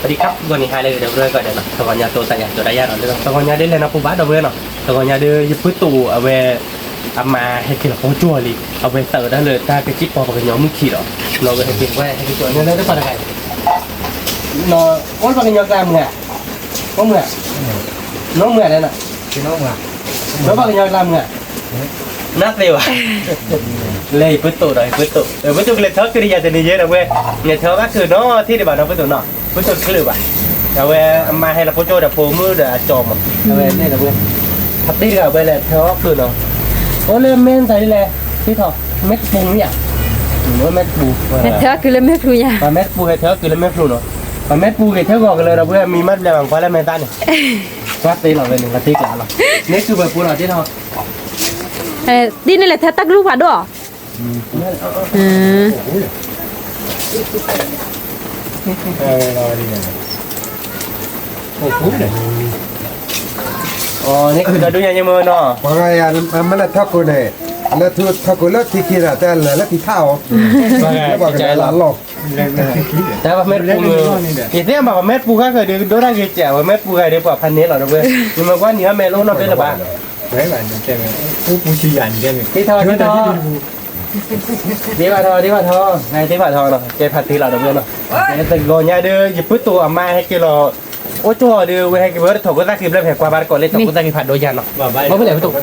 ဒီး ကပ် ဂီၤနံၤဟါလၢအဂ့ၤ ဒီပုၢ်ဝဲၢ်ကိးဂၤဒဲးနီၤ, တဂီၤညါတိၤတၢ်ယၤ ကၠီၤတၢ်ယၤဒီး တဂီၤညါဒ်လဲၣ်နီၤ ပူၤဘၣ် ဒီပုၢ်ဝဲၢ်နီၤ, တဂီၤညါဒီး ယပုၢ်တိာ်အဝဲ အမါဟဲက့ၤလီၤပိကၠိလံ, အဝဲသးဝဲဒၣ်လၢတၢ်ကစံၣ်ပီပှၤကညီမုၢ်ခံဒီး နီၤ ဝဲဟဲက့ၤ ဝဲဟဲက့ၤကၠီၤ နလၢတပှၤတဂၤအံၤ, အိၣ်လၢပှၤကညီကျါမုၢ်ဧါ, အိၣ်မုၢ်ဧါ, နီၢ်မုၢ်ဧါလဲၣ်နီၤ, နီၢ်ပှၤကညီကျါမုၢ်ဧါ နသ့ဘၣ်, လဲၤယပုၢ်တိာ်ဒီး ယပုၢ်တိာ် ပုၢ်တိာ်ကလဲၤထီၣ်ခုဒီးယၤတနံၤယဲဒီးဝဲ, လဲၤထီၣ်ဘၣ်ခုနီၤထံၣ်ဒံးဘၣ်နီၤ ပုၢ်တိာ်နီၤ, ပုၢ်တိာ်တချုးဘၣ်, အဝဲအမါဟဲလီၤပိကၠိဒီးဖိမုၣ်ဒီးအကၠီမး, အဝဲန့ၣ်ဒီးဝဲ, ဖါတံၢ်တဂၤဝဲလဲၤထီၣ်ခုနီၤ, အိၣ်လၢမဲၢ်တၢ်ဒ်လဲၣ်, ထံထီၣ်, မဲၢ်တပူၤမ့ၢ်ဧါ, အိၣ်မဲၢ်တပူၤ, ဟဲထီၣ်ခုလၢမဲၢ်ဖျူညါ, ပှၤမဲၢ်တပူၤဟဲထီၣ်ခုလၢမဲၢ်ဖျူနီၤ, ပှၤမဲၢ်တပူၤဂ့ၤထၢဂီၤကလၢဒီးဝဲအမံၤမးတဘျဲးဘၣ်ကွၢ်လၢမဲာ်သၣ်န့ၣ်, ကွၢ်သ့လီၤဝဲန့ၣ် ပှၤသ့ကျးလီၤ, န့ၢ်ခုပှဲၤဖိလီၤတ့ထီၣ် ဒ်န့ၣ်လဲၣ် ထဲတၢ်ကလုၢ်ဖးဒိၣ်, န့ၣ်ဒိၣ်ညါညမ့ၢ်နီၤ, ပှၤဂၤယၤမ့ၢ်လဲၤထီၣ်ကိးန့ၣ်, လဲၤထီၣ်ကိးလၢထံခံဒီး တၢ်လဲၤလၢထံထၣ်အီၤ, ပှၤဂၤလၢအလီၢ်, တၢ်ပှၤမဲၢ်တပူၤမ့ၢ်, ယသ့ၣ်ညါဘၣ်ပှၤမဲၢ်တပူၤဃါဃၢၤဒီး ဒိၣ်တၢ်ဂ့ၤစဲး ပှၤမဲၢ်တပူၤဂၤဒီး ပှၤဖးန့ၢ်လီၤဒီးဝဲ, နမ့ၢ်ကွၢ်နံၤဟီမဲာ်လၢအိၣ်နီၢ်ဖဲလၢၤဘၣ် ဝဲဘၣ်န့ၣ်တဲဝဲ, အိၣ်ပူၤဆံယၤန့ၣ်တဲဝဲ, ဒ့ဖးထီ ဒ့ဖးထီ, ဒ့ဖးထီ, နတဲဖးထီနီၤ, ကဲဖးတ့လီၤဒီးဝဲနီၤ, တဂီၤညါဒီး ယပုၢ်တိာ်အမါဟဲက့ၤလီၤ, အိၣ်ကၠီဒီး ဝဲဟဲက့ၤဝဲထီၣ်ခိၣ်သၣ်ဃံဖျၢၣ် ဖဲကွၢ်ဘၣ်တကိးလၢထီၣ်ခိၣ်သၣ်ဃံဖးဒိၣ်ယၤနီၤ, ဘၣ်ဖဲလဲၣ်ပတိၢ်,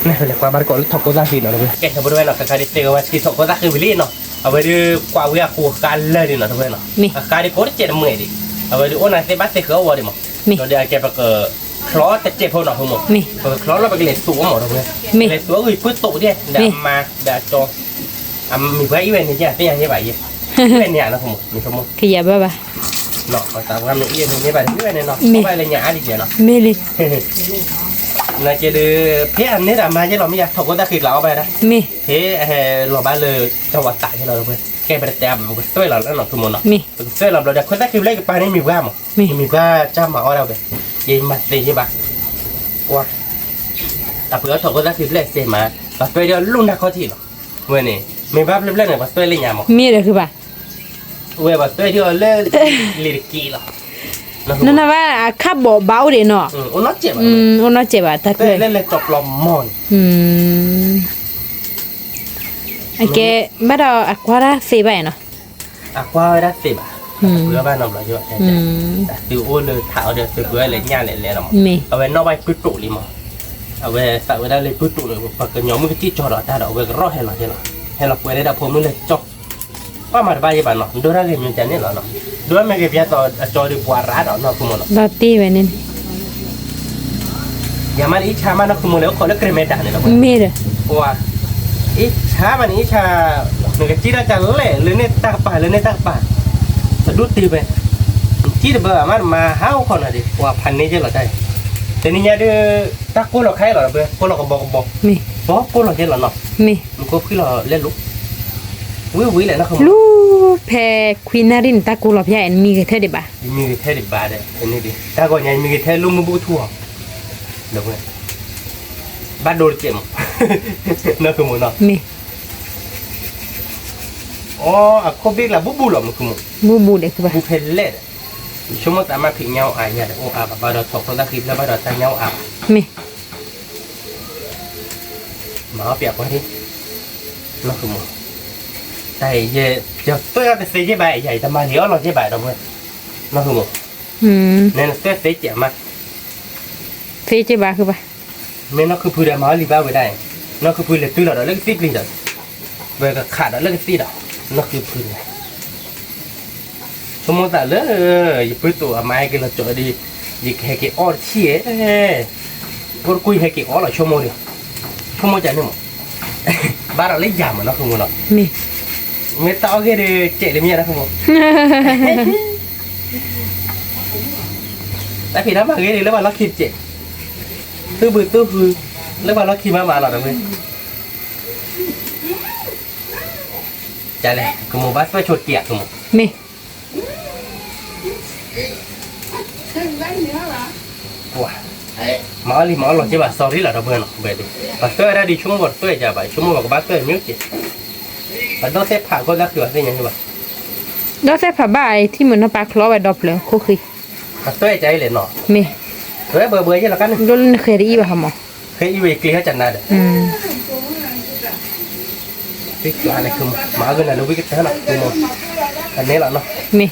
နလဲၤကွၢ်ဘၣ်တကိးလၢထီၣ်ခိၣ်သၣ်ဃံနီၤ, ကဲ ဒီပုၢ်ဝဲၢ်နီၤ ခဲခါဒ်တဲဝဲထံထီၣ်ခိၣ်သၣ်ဃံဝံၤလံနီၤ, အဝဲဒုးကွၢ်ဝံၤအဃိအဃါလၢာ်ဒံးနီၤ ဒီပုၢ်ဝဲၢ်နီၤ, အဃါဒ်ကိးတစဲးတမှဲၤဒံး, အဝဲဒုးအိၣ်နၤသ့ၣ်ဘၣ်သ့ၣ်ဃၢၤအီၣ်ဝီဒံးမး, ဒီးဒ်အကဲပကချီတစဲးဖိနီၤ ဖိမး, ပကချီလီၤပကလဲၤသူအီၤမး ဒီပုၢ်ဝဲၢ်, ပကလဲၤသူအီၤဂုာ်ပုၢ်တိာ်ဒ် ဒီးအမါ ဒီးအကၠီ အမံၤပှၤအံၤဝဲန့ၣ်ယသ့ၣ်ညါယဲဘၣ်ယဲ, အံၤဝဲန့ၣ်ဧါနီၤ ဖိမး, မ့ၢ်ဖိမး, ကယၤဘၣ်ဘၣ်, သးပှၢ်မ့ၢ်အံၤန့ၣ်မ့ၢ်ဘၣ်န့ၣ်ဝဲန့ၣ်နီၤ, အီၣ်ဘၣ်လၢညါအါဒံးယဲနီၤ, မ့ၢ်လံ, နကဲဒုး ဖဲအန့ၢ်ဒီးအမါယဲလီၤ မ့ၢ်ယၤထီၣ်ခိၣ်သၣ်ဃံကျးအီၣ်ဘၣ်ဒၣ်, မ့ၢ်, ဖဲအဟဲလီၤဘၣ်လၢ တဝၤသးယဲလီၤ ဒီပုၢ်ဝဲၢ်, ကဲပတတဲအါဘၣ် ပကသွဲၣ်လီၤလၢနီၤ ဖိမးနီၤ, မ့ၢ်, ပကသွဲၣ်လီၤဘျီဒီး ခိၣ်သၣ်ဃံဘျဲၣ်ကပၤန့ၣ်မံၤပှၢ်မး, မ့ၢ်, မံၤပှၢ်ကၢ်မၤအီၣ်ဒၣ်ဝဲ, ယမၤသ့ယဲဘၣ်, ကွၢ် အပှ့ၤအီၣ်ထီၣ်ခိၣ်သၣ်ဃံဘျဲၣ်စဲးမး, ပှၤသွဲၣ်ဒ်အီၤလၢနၢ်ခီၣ်ထံးလီၤ, ဝဲန့ၣ် မ့ၢ်ဘၣ်ဖျၢၣ်ဖျၢၣ်န့ၣ် ပှၤသွဲၣ်လၢညါမး, မ့ၢ်ဒီးဃုဘၣ်, ဝဲပှၤသွဲၣ်ဒ်အီၤလၢ လံာ်တက့ၢ်လီၤ, နနဘၣ်အခၣ်ဘီးဘၣ်အိၣ်ဒံးနီၤ, အိၣ်နီၢ်စဲးဘၣ်, အိၣ်နီၢ်စဲးဘၣ် တၢ်သွဲၣ်လၢလဲၤကၠီပျီမီၢ်န့ၣ်, အကဲ ဘၣ်ဒီးအကွၢ်ဒၣ်သ့ဘၣ်နီၤ, အကွၢ်ဝဲဒၣ်သ့ဘၣ်, ပှၤဘၣ်နီတဘျီယဲဘၣ်, သုအိၣ်လၢထးအီၤဒီး သုပှ့ၤဝဲလဲၤညၣ်လဲၤလဲၤလီၤမး, အဝဲနီၣ်ဘၣ်ပုၢ်တိာ်လံမး, အဝဲသးဝဲဒၣ်လၢပုၢ်တိာ်န့ၣ် ပှၤကညီမုၢ်ကစံၣ်ကၠီဒီးတၢ်ဒီး အဝဲကရီၣ်ဟဲလီၤယဲလီၤ, ဟဲလီၤပှဲၤဒၣ်ဒီးဖိမုၣ်လၢကၠီ ပှၤမၤတဘၣ်ယဲဘၣ်နီၤ, ဒိၣ်တၢ်ဂ့ၢ်မံၤကန့ၣ်လီၤနီၤ, ဒိၣ်မ့ၢ်ဂ့ၤပယါသိးအကၠီဒီးပှၤရးဒီးနီၢ်ခိမိၢ်နီၤ, ဒီးတ့ၢ်ဝဲန့ၣ်, ယၤမးန့ၣ် အံၣ်ဆါမးနီၢ်ခိမိၢ်န့ၣ် အိၣ်ခိးလၢကြဲးမဲာ်တၢ်န့ၣ်လီၤ, မ့ၢ်ဒီး, အံၣ်ဆါမးန့ၣ် အံၣ်ဆါ, နကစံၣ်တၢ်ကလဲၣ် လၢန့ၣ်တၢ်ကပၤ လၢန့ၣ်တၢ်ကပၤ, တဒူၣ်တ့ၢ်ဝဲ, နစံၣ်တဘၣ်မးတမၤဟးအိၣ်ခိးနီၤဒံး ပှၤဖးန့ၢ်ယဲလီၤတၢ်, တနံၤညါဒီး, တၢ်ကိၢ်လီၤခါအံၤလီၤ ဒီပုၢ်ဝဲၢ် ကိၢ်လီၤကဘီကဘီ, မ့ၢ်, ပှၤကိၢ်လီၤယဲလီၤနီၤ, မ့ၢ်, နကိၢ်ဖှံလီၤလဲလိာ်, ဝံၤဝံၤလဲၣ်နီၢ်ခိမိၢ်, လူၤဖဲခွံနၣ်ရံၣ်န့ၣ် တၢ်ကိၢ်လီၤဖဲအံၤ နမံဂ့ၤထဲဒံးဘၣ်, ယမံဂ့ၤထဲဒံးဘၣ်ဒီး တနံၤဒံး တၢ်ဂီၤညါယမံဂ့ၤထဲလၢမုၢ်ဘူၣ်ထူၣ်အီၤ, ဒီပုၢ်ဝဲၢ်, ဘၣ်ဒိတစဲးမး, နီၢ်ခိမိၢ်နီၤ, မ့ၢ် အီ အခိၣ်ဘ့ၣ်ကျါ ဘူၣ်ဘူၣ်လီၤ မုၢ်ခုမိၢ်, ဘူၣ်ဘူၣ်ဒီး ဘူၣ်ဖဲလဲၣ်ဒီး, ဆိကမိၣ်သးမ့ၢ်ဖံးညါအီၣ်အါညါဒီး အိၣ်အါဘၣ်ဘၣ်ဒီး ထီၣ်ခိၣ်သၣ်ဃံဖျၢၣ်ဘၣ်ဒီး တၢ်ညါအီၣ်အါဘၣ်, မ့ၢ်, မၤအီၣ်ပျးကွၢ်ဒံး, နီၢ်ခုမိၢ်, တၢ်အံၤ ယသွဲၣ်အီၣ်တသ့ယဲဘၣ် ယၤအံၤ တမၤလံအီၣ်လီၤယဲဘၣ် ဒီပုၢ်ဝဲၢ်, နီၢ်ခုမိၢ်, နသွဲၣ်သ့ကဲးမး သ့ကဲးဘၣ်ဃုဘၣ်, မ့ၢ်နီၢ်ခုဖုဒီး မၤအီၣ်လံဘၣ်ဝဲဒၣ်အံၤ, နီၢ်ခုဖုလဲၤတုၤလီၤဒီးလၢကသံၣ်ပျံၤဒီး, ဝဲကခးဒီးလၢကသံၣ်ဒီး, နီၢ်ခုဖုန့ၣ်, ဆိကမိၣ်သးလၢ, ယပုၢ်တိာ်အမါဟဲက့ၤလီၤကၠီဒီး, ယကဟဲက့ၤအီၣ်တဆံၣ်ဧဲ, အိၣ်တကူၣ်ယဟဲက့ၤအီၣ်လီၤဆိကမိၣ်ဒီး, ဆိကမိၣ်ကန့ၣ်မး, ဘၣ်ဒီးလၢယၤမးနီၢ်ခုမိၢ်နီၤ, မ့ၢ်တၢ်အီၣ်ဂ့ၢ်ဒီး ကဲးလၢမ့ၢ်ယၤနီၢ်ခုမိၢ် တၢ်ဖံးတၢ်မၤဂ့ၤန့ၣ် လၢပှၤလီၢ်ခံတကဲး, သူၣ်ဘုသူၣ်ဟု, လၢပှၤလီၢ်ခံမးမးလီၤတဝဲ, ကလဲၣ် ကမိၢ်ဘၣ်သွဲၣ်ဆိတက့ၢ်ဧါကမိၢ်, မ့ၢ် မၤအီၣ်လံမၤအီၣ်လီၤက့ဘၣ် sorry လီၤဒီပုၢ်ဝဲၢ်နီၤ, ပှၤသွဲၣ်ဝဲဒၣ်ဒ်ဆိကမိၣ်ပှၤတသွဲၣ်ကဘၣ် ဆိကမိၣ်ပှၤကဘၣ်သွဲၣ်မ့ၢ်က့ၤ, ပှၤဒီးသ့ၣ်ဖးကီၢ်လၢဃုာ်ဘၣ်သ့ၣ်ညါန့ၣ်ဘၣ်, ဒီးသဲဖးဘၣ်အံၤ ထံၣ်မုာ်နီၢ်ပာ်ချီဝဲဒီဖျၢၣ်ခိၣ်ဃံ, အသွဲၣ်ကလဲၣ်နီၤ, မ့ၢ်, သွဲဘၢဘၢယဲၢ်လီၤကါန့ၣ်, ဒိလၢနဃဲၤတအံၣ်ဘၣ်ဟီမး, ဃဲအံၣ်ဝဲကျ့ဟဲကနၤဒီး, သ့ကျါလဲၣ်, မၤဂ့ၤနၤလၢဝံကတၢၢ်လီၤ, အနဲလီၤနီၤ, မ့ၢ်,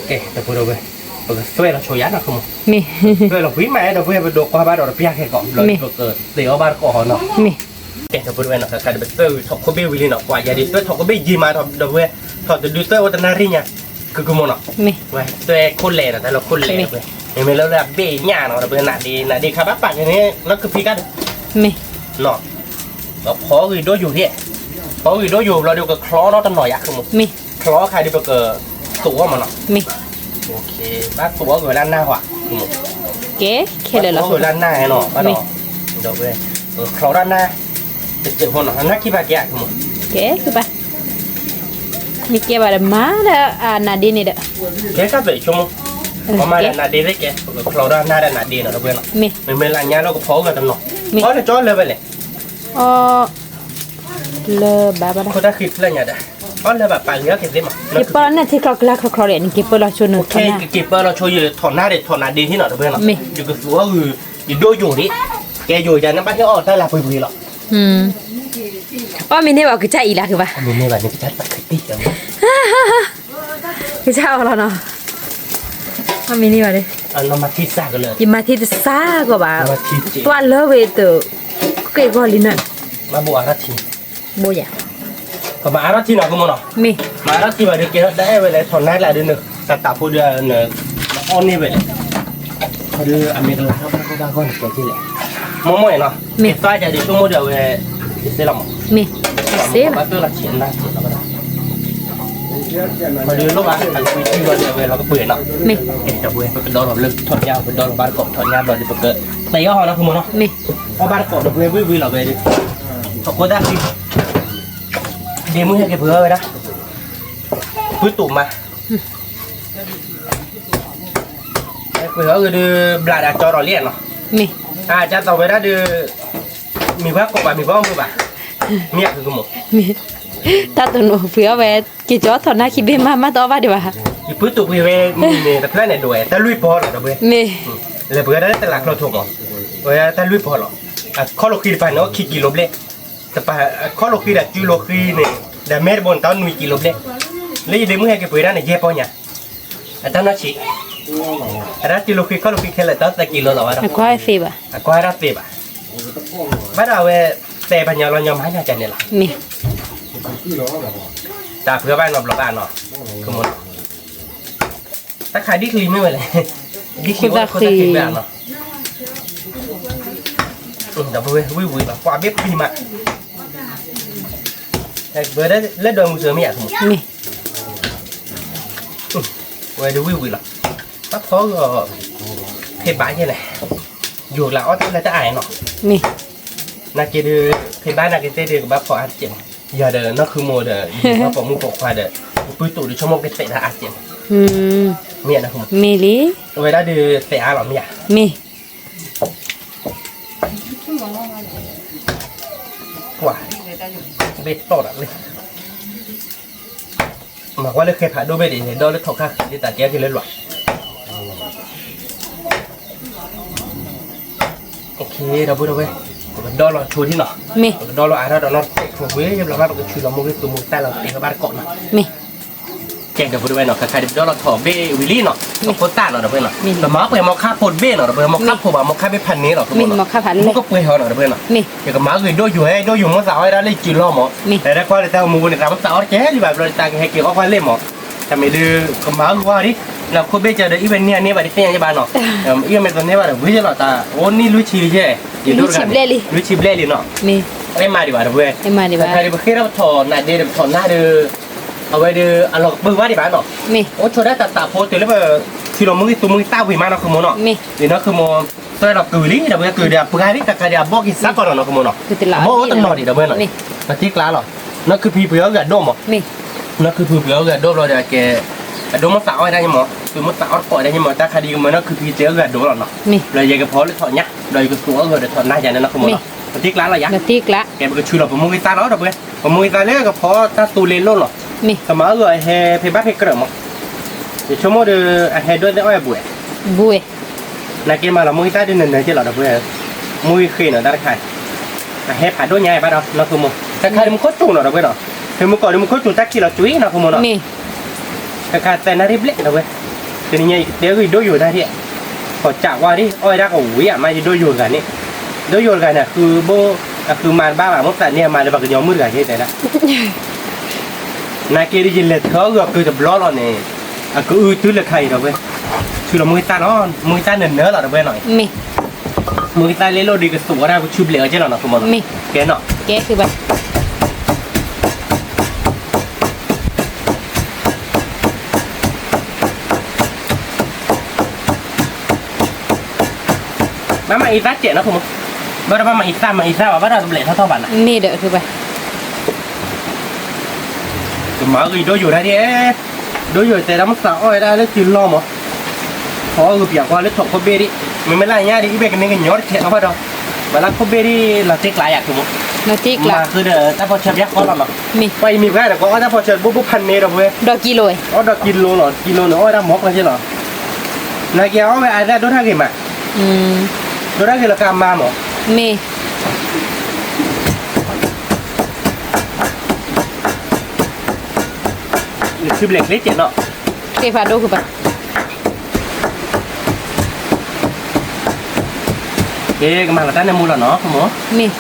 ကဲ ဒီပုၢ်ဒီဝဲၢ်, ပကသွဲၣ်လီၤဆိယၤနီၤ, မ့ၢ်, သွဲၣ်လီၤဝံၤမး ဒီပုၢ်ဝဲၢ် ပဒိးကွၢ်ဘၣ်ဒီးတပျၢ်ခဲကီး ဘျီပကသ့အီၣ်ဘၣ်တကိးဟီနီၤ, မ့ၢ်, ကဲ ဒီပုၢ်ဒီဝဲၢ်နီၤ ခဲခါဒီး ပသွဲၣ်ဝံၤထီၣ်ခိၣ်ဘ့ၣ်ဝံၤလံနီၤ, ကွၢ်ယၤဒ်သွဲၣ်ထီၣ်ခိၣ်ဘ့ၣ်ယံာ်မး ဒီပုၢ်ဝဲၢ်, ထီၣ်တဒုသွဲၣ်အိၣ်တနၣ်ရံၣ်ညါ, ကကမီၤနီၤ, မ့ၢ်, သွဲၣ်ခိၣ်လဲၣ်နီၤ တၢ်လၢခိၣ်လဲၣ်, မ့မ့ၢ်လၢလၢအဘ့ၣ်ညၣ်နီၤ ဒီပုၢ်ဝဲၢ် နးဒ့ နးဒ့ခါဘၣ်ပာ်က့ၤန့ၣ် နီၢ်ကဖံးကါဒီး, မ့ၢ်, နီၤ, ဖီဂံၢ်ဒိၣ်ယိာ်ဟ့ၣ်, ဖီဂံၢ်ဒိၣ်ယိာ်ဘျီဒီး ကချီထီၣ်တနီၤယၤ မ့ၢ်, ချီခါဒီးပကသိးအီၣ်မးနီၤ, မ့ၢ်, ဘၣ်သိးအီၣ်ဂ့ၤဝဲလၢနၢ်ဟီ, ကဲ, ခဲလၢာ်လီၤ, သိးအီၣ်ဂ့ၤလၢနၢ်နီၤ ဘၣ်ဒီး, ဒီပုၢ်ဝဲၢ်, ချီထီၣ်နၢ်, တစဲးဖိနီၤ နၢ်ကံၢ်ဘၣ်ကဲ, ကဲကဘၣ်, မ့ၢ်ကဲဘၣ်ဒီးမၤဒီးအနးဒ့န့ၣ်ဒီး, ကဲကဘၣ်ဆိကမိၣ်, ပမၤဒီးနးဒ့သ့ၣ်ကဲ, ပကချီထီၣ်နၢ်ဒီးနးဒ့နီၤ ဒီပုၢ်ဝဲၢ်နီၤ, မ့ၢ်, မ့မ့ၢ်လၢညါလၢကဖီအီၣ်ဂ့ၤတနီၤ, မ့ၢ်, အီၣ်လၢကၠီလၢဝဲလဲၣ် အီၣ်လၢဘၣ်ဘၣ်ဒၣ်, ခိၣ်တၢ်ဃံဖျၢၣ်ညါဒီး, အီၣ်လၢဘၣ်ပာ်ဂ့ၤအီၣ်က့ၤသ့မး, ယပၢၢ်လီၤန့ၣ်ထံချီကျါချီချီဒီး နက့ၤပၢၢ်လီၤဆိန, က့ၤပၢၢ်လီၤဆိယထီၣ်နၢ်ဒီးထီၣ်နးဒ့ဟ့ၣ်နီၤ ဒီပုၢ်ဝဲၢ်နီၤ, မ့ၢ်, ယကသူအီၣ်ဂ့ၤ, ယဒိၣ်ယိာ်ဒ့, ကဲယိာ်ယၤန့ၣ်ဘၣ်ဟ့ၣ်အီၣ်တၢ်လၢပှဲၤပှဲၤလီၤ, အီၣ်မ့ၢ်န့ၢ်ဘၣ်ကစၢ်အံၤလၢကဘၣ်, မ့ၢ်န့ၢ်ဘၣ်န့ၣ်ကစၢ်တၢ်ခတံၢ် ကစၢ်အီၤလီၤနီၤ, အီၣ်မ့ၢ်န့ၢ်ဘၣ်ဒီး, ယမၤထံစၢ်ကဘၣ်, ကွၢ်လၢဝဲတ, က့ၢ်ဂီၢ်လံနၤ, ဘၣ်ဘိးအါထီၣ်ထံ, ဘိယၤ, ပမၤအါထီၣ်ထံနီၤ ကမိၢ်နီၤ, မ့ၢ်, မၤအါထီၣ်ထံဘၣ်ဒီး ကဲထီၣ်တၢ်အဲၣ်ဝဲလဲၣ် ထီၣ်နၢ်ကျါဒီးန, တၢ်တၢ်ဖိဒီး, အီၣ်န့ၢ်ဝဲလဲၣ်, ဒီးအမ့ၢ်ကလၤထီၣ်ဘၣ်ဂီၢ်ဘၣ်ဂီၢ်န့ၣ် ကဲထံလဲၣ်, မ့ၢ်မ့ၢ်နီၤ, မ့ၢ်, ကဲသးကဒီးဆိကမိၣ်ဒီးအဝဲ, ယစ့လီၤမး, မ့ၢ်, ယစ့လီၤ, ဘၣ်ပၢၢ်လီၤဆံးအနၢ်ဆံးလီၤဘၣ်ဒီး, ဒီးလိၣ်ဘၣ်အကွံထံဘျီဒီးအဝဲလီၤကပှ့ၤနီၤ, မ့ၢ်, ဒီပုၢ်ဝဲၢ် ပကဒီလီၤလၢထီၣ်ညါ ပကဒီလီၤဘၣ်တကိးထီၣ်ညါဘျီဒီး ပကသ့အီၣ်ဟီနီၤ ကမိၢ်နီၤ, မ့ၢ်, အီၣ်ဘၣ်တကိးဒီပုၢ်ဝဲၢ်ဝံၤဝံၤလီၤဝဲဒီး, ထီၣ်ခိၣ်တၢ်ဃံ, ဒ့မုၢ်ဟဲက့ၤပှ့ၤအီၣ်ဝဲဒၣ်, ပုၢ်တူာ်မါ ပှ့ၤအီၣ်ဂ့ၤဒီး ဘျးဒၣ်ကၠီဒီးလံနီၤ, မ့ၢ်, အကၢ်သီဝဲဒၣ်ဒီး, မ့ၢ်ပှၤကိးဘၣ် မ့ၢ်ပှၤအီၣ်မုာ်ဘၣ်, မ့ၢ်အကကမိၢ်, မ့ၢ်, တၢ်တနီၤပှ့ၤအီၣ်ဝဲ, က့ၤကၠီထီၣ်နၢ်ခံဘ့ၣ်မး မၤတအီၣ်ဘၣ်ဒံးဘၣ်, ယပုၢ်တူာ်ပှ့ၤဝဲမ့ၢ်န့ၣ် တဖျၢၣ်န့ၣ်ဒိးဝဲ တၢ်လွံၢ်ပီလီၤဒီပုၢ်ဝဲၢ်, မ့ၢ်, လဲၤပှ့ၤဝဲဒၣ်လၢတလးချီထိးမး, ဝဲဒၣ်တၢ်လွံၢ်ပီလီၤ, အခီၣ်လိာ်ဃံတပၤန့ၣ် အိၣ်ခံကံလိဘျဲၣ်, တပၤ, အခီၣ်လိာ်ဃံဒီးစုလိာ်ဃံန့ၣ်, ဒီးမဲတဘိန့ၣ် တၢ်အိၣ်နွံကံလိဘျဲၣ်, လၢယဒ့မုၢ်ဟဲက့ၤပှ့ၤဒၣ်န့ၣ် ယဲၢ်ပီညါ အတၢ်နီၢ်ဆံး, အတၢ်စုလိာ်ဃံခီၣ်လိာ်ဃံခဲလၢာ် တၢ်သၢကံလိလီၤဘၣ်ဒီး, အကွၢ်သ့ဘၣ်, အကွၢ်ဒၣ်သ့ဘၣ်, ဘၣ်ဒီးအဝဲ, သဲပှၤညီလီၤညီမၤညါကန့ၣ်လီၤ, မ့ၢ်, တၢ်ပှ့ၤဘၣ်နီတဘျီဘၣ်နီၤ, ကမိၢ်နီၤ, တၢ်ခးဒ်ချံမ့ၢ်ဝဲလဲၣ်, ဒ်ချံအိၣ်ခိၣ်တၢ်ဃံဘၣ်နီၤ, ဒီပုၢ်ဝဲၢ်ဝံၤဝံၤလီၤ ကွၢ်ဘ့ၣ်ဖံးမး, လၢဒွဲမုၢ်စၢၤမ့ၢ်ဧါ, မ့ၢ်, ဝဲဒၣ်ဝံၤဝံၤလီၤ, ဘၣ်ဖီဂီၤ, ဖဲဘၣ်ယဲလဲၣ်, ယိၤကျါအီၣ်တၢ်လၢတၢ်အါနီၤ, မ့ၢ်, နာ်က့ဒီး, ဖဲဘၣ်နာ်က့သ့ၣ်ဒီးကဘၣ်ဖီအါတကဲးမး, ယၤဒီးနီၢ်ခုမိၢ်ဒီး ယဘၣ်ပိာ်မုၣ်ပိာ်ခွါဒီး, ပပုၢ်တူာ်ဒီးဆိကမိၣ်ကသဲးတၢ်အါတကဲးမး, မ့ၢ်, မ့ၢ်လံ, အဝဲဒၣ်ဒီးသဲးအါလီၤမ့ၢ်ဧါ, မ့ၢ် ကွၢ်, ဘ့ၣ်တီၢ်တၢ်လၢ, မၤကွၢ်လၢဃဲဖးဒိၣ်ဘ့ၣ်ဒံးန့ၣ် ဒီလၢထီၣ်ခါဃံးလံတၢ်ကဲက့ၤလၢလွး, ဒီပုၢ်ဒီဝဲၢ်, ပကဒီလီၤဆိထံနီၤ, မ့ၢ်, ပကဒီလီၤအါထီၣ်ဒီးနီၢ်တခိၣ်ဖိဝဲ ယဘျီဘၣ်ပကဆူးလီၤမူဂ့ၢ်သူမူတၢ်လီၤတ့ၢ်ဘၣ်တကိးနီၤ, မ့ၢ် ကဲ ဒီပုၢ်ဒီဝဲၢ်နီၤ ခဲခါဒ်ပဒီလီၤထီၣ်ဘ့ၣ်ဝံၤလံနီၤ ထီၣ်ခိၣ်သၣ်နီၤ ဒီပုၢ်ဝဲၢ်နီၤ ပမၤပှဲၤမီခါဖိတဘ့ၣ်နီၤ ဒီပုၢ်ဝဲၢ် မီခါဖိဘၣ် မီခါဘ့ၣ်ဖးန့ၣ်လီၤ ဒီပုၢ်ဝဲၢ်နီၤ မူကပှဲၤဟီနီၤ ဒီပုၢ်ဝဲၢ်နီၤ ယကမၤဂ့ၤဒိၣ်ယိာ်ဟဲဒိၣ်ယိာ်မိၢ်သးအီၣ်ဝဲဒၣ်လၢယစုလီၢ်မး တၢ်ရဲၣ်ကွၢ်လၢတၢ်အိၣ်မူပူၤန့ၣ် သးမိၢ်သးအီၣ်တကဲလံဘၣ် ဘျီတၢ်ကဟဲက့ၤအီၣ်ကွၢ်လၢမး တၢ်မ့ၢ်ဒုး ကမၤဂ့ၤဝဲဒၣ် လၢခိၣ်ဘ့ၣ်ကၢဒီး အံၣ်ဝဲန့ၢ်န့ၢ်ဘၣ်တသ့ၣ်ညါဘၣ်နီၤ အံၣ်ဝဲမ့ၢ်တန့ၢ်ဘၣ်ဒီး ဝံၤလီၤ တၢ်အိၣ်နံၣ်လွံၢ်ဆံယဲၢ် ယဒိၣ်တဂၤန့ၣ် လွံၢ်ဆံဘျဲၣ်လံနီၤ အဲၣ်မးဒံးဘၣ် ဒီပုၢ်ဝဲၢ် တခါဒုးပဃ့ထီၣ်ပထီၣ်နးဒ့ဒီးပထီၣ်နးဒီး အဝဲဒီး အလီၢ်ကပၢၢ်ဘၣ်ဒံးဘၣ်နီၤ အိၣ်ဆိဒၣ်တၢ်သးဖိတုၤလၢပ ထံလီၤမူဂ့ၢ်သူမူဂ့ၢ်သၣ်ဝံၤမးနီၤ ဃုမိၢ်နီၤ ဒ်နီၤ ဃုမိၢ် သွဲၣ်လီၤကုၤလံ ဒီပုၢ်ဝဲၢ် ကုၤဒီးအပှၤလံ တခါဒုးအဘီၣ်က့ၤစးကီးနီၤ နီၤ ဃုမိၢ်နီၤ အဘီၣ်အိၣ်တနီၤဒံး ဒီပုၢ်ဝဲၢ်နီၤ ပသံကျါလီၤ နီၢ်ခုဖံပှ့ၤအီၣ်ဂုၤအဒိၣ်မး နီၢ်ခုဖံပှ့ၤအီၣ်ဂုၤအဒိၣ်ဘျီဒီးကဲ အဒိၣ်မိၢ်သးအီၣ်ဝဲဒၣ်ညါမး သုးမိၢ်သးအီၣ်တကိးဝဲဒၣ်ညါမး တၢ်ခါဒုးကမၢနီၢ်ခုဖံတဲအီၣ်ဂုၤအဒိၣ်လီၤနီၤ ဘျီယကဖီလၢထီၣ်ညါ ဘျီယကသူအီၣ်ဂုၤဒီးထီၣ်နးယၤန့ၣ်နီၤ ဃုမိၢ်နီၤ ပတံၢ်ကျါလီၤယၤ, ကဲပကဆူးလီၤပမိၢ်ဂံၢ်သၣ်လီၤ ဒီပုၢ်ဝဲၢ်, ပမိၢ်ဂံၢ်သၣ်လၢကဖီတၢ်သူလ့လိၣ်လီၤ, ကမၤအီၣ်ဂီၤအဟဲဖဲဘၣ်ဖဲကြၢးမး, ယဆိကမိၣ်ဒီး အဟဲဒိၣ်သ့ၣ်အီၣ်ဝဲဘူးဝဲ, ဘူးဝဲ, နာ်က့မၤလီၤမိၢ်ဂံၢ်သၣ်ဒုးနၢၤနၢၤက့လီၤ ဒီပုၢ်ဝဲၢ်, မိၢ်ဂံၢ်ဃ့နီၤတၢ်တခါ, အဟဲဖးဒိၣ်ညါဘၣ်ဒီး နီၢ်ခိမိၢ်, တခါဒီးမူခိၣ်စူၤနီၤ ဒီပုၢ်ဝဲၢ်နီၤ, ဖဲမူကီၢ်ဒီး မူခိၣ်စူၤတၢ်ခံးလီၤကွံာ် နီၢ်ခိမိၢ်နီၤ, တခါသဲနၣ်ရံၣ်ဘျဲၣ် ဒီပုၢ်ဝဲၢ်, တနံၤညါယကတဲဂံၢ်ယဒိၣ်ယိာ်တၢ်ဒ်, ကီၢ်ကးဝါဒ် အီၣ်ဝဲဒၣ်ကဝံၤအမး ယဒိၣ်ယိာ်တဂၤန့ၣ်, ဒိၣ်ယိာ်တဂၤန့ၣ် အဃုဘိ, အဃုမၤတဘၣ်ဘၣ် မိၢ်သးန့ၢ်အမၤလၢပှၤကညီမုၣ်တဂၤက့တဲဒၣ် နာ်က့ဒီး ယလဲၤထၢအီၣ်ဂီၤကုတဘျီလီၤန့ၣ်, အကအုထုလၢခါအံၤဒီးဝဲ, ဆူလီၤမူဂံၢ်သၣ်လီၤ, မူဂံၢ်သၣ်နၢၤနၢၤလီၤဒီးဝဲနီၤ, မူဂံၢ်သၣ်လ့လိၣ်ဒီးကသူးဝဲဒၣ်ကဆူဘျဲးအီၤက့လီၤနီၤ ခိမိၢ်နီၤ, ကဲနီၤ, ကဲဘၣ် ဘၣ်မၤအံသၣ်စဲးနီၤ ခိမိၢ်, ဘၣ်ဒီးဘၣ်မၤအံသၣ် မၤအံသၣ်ဘၣ် ဘၣ်ဒီးတဘျဲးထီၣ်ထီၣ်ဘၣ်နီၤ, မ့ၢ်ဒီး ကမၤဂ့ၤဒိၣ်ယိာ်တၢ်ဒ်, ဒိၣ်ယိာ်တဲဒၣ်မ့ၢ်သးအီၣ်ဝဲဒၣ်လၢစုလီၢ်မး, အီၣ်ဂ့ၤပၠးကွၢ်လၢထိၣ်ခိၣ်ဘ့ၣ်ဒ်, မ့မ့ၢ်လၢညါဒ် အံၤဘဲကန့ၢ်ကညီတထဲးအီၣ်ဘၣ်ဒီး, မၤလၢခိၣ်ဘ့ၣ်ဒ်လီၤတ့ကျးယၤ ခိမိၢ်, မၤဃုာ်ဒီးတၢ်ဖီဆၢဘၣ်ဃီလီၤနီၤ, ပှၤအံၤမ့ၢ်ပှၤဒီး ကအီၣ်တၢ်ဖီဆၢဘိဘိဖးန့ၣ်ဒီးဝဲ, အီၣ်ဒီးကံလိၤ, ကံလိၤန့ၣ် အီၣ်ဝဲဒၣ်မီၢ်ပှၤက့လီၤ, နာ်က့အီၣ်ဝဲအါဒၣ်ဒိၣ်ထီၣ်ဂ့ၤမး, ဒိၣ်ထီၣ်ဂ့ၤလီၤကမၤမး, မ့ၢ် နစုဘျဲးချ့ကဲးနီၤ, ကဲဖးဒိၣ်ကဘၣ်, ကဲကမၤလီၤတၢ်န့ၣ်မူလီၤနီၤ ခိမိၢ်, မ့ၢ်,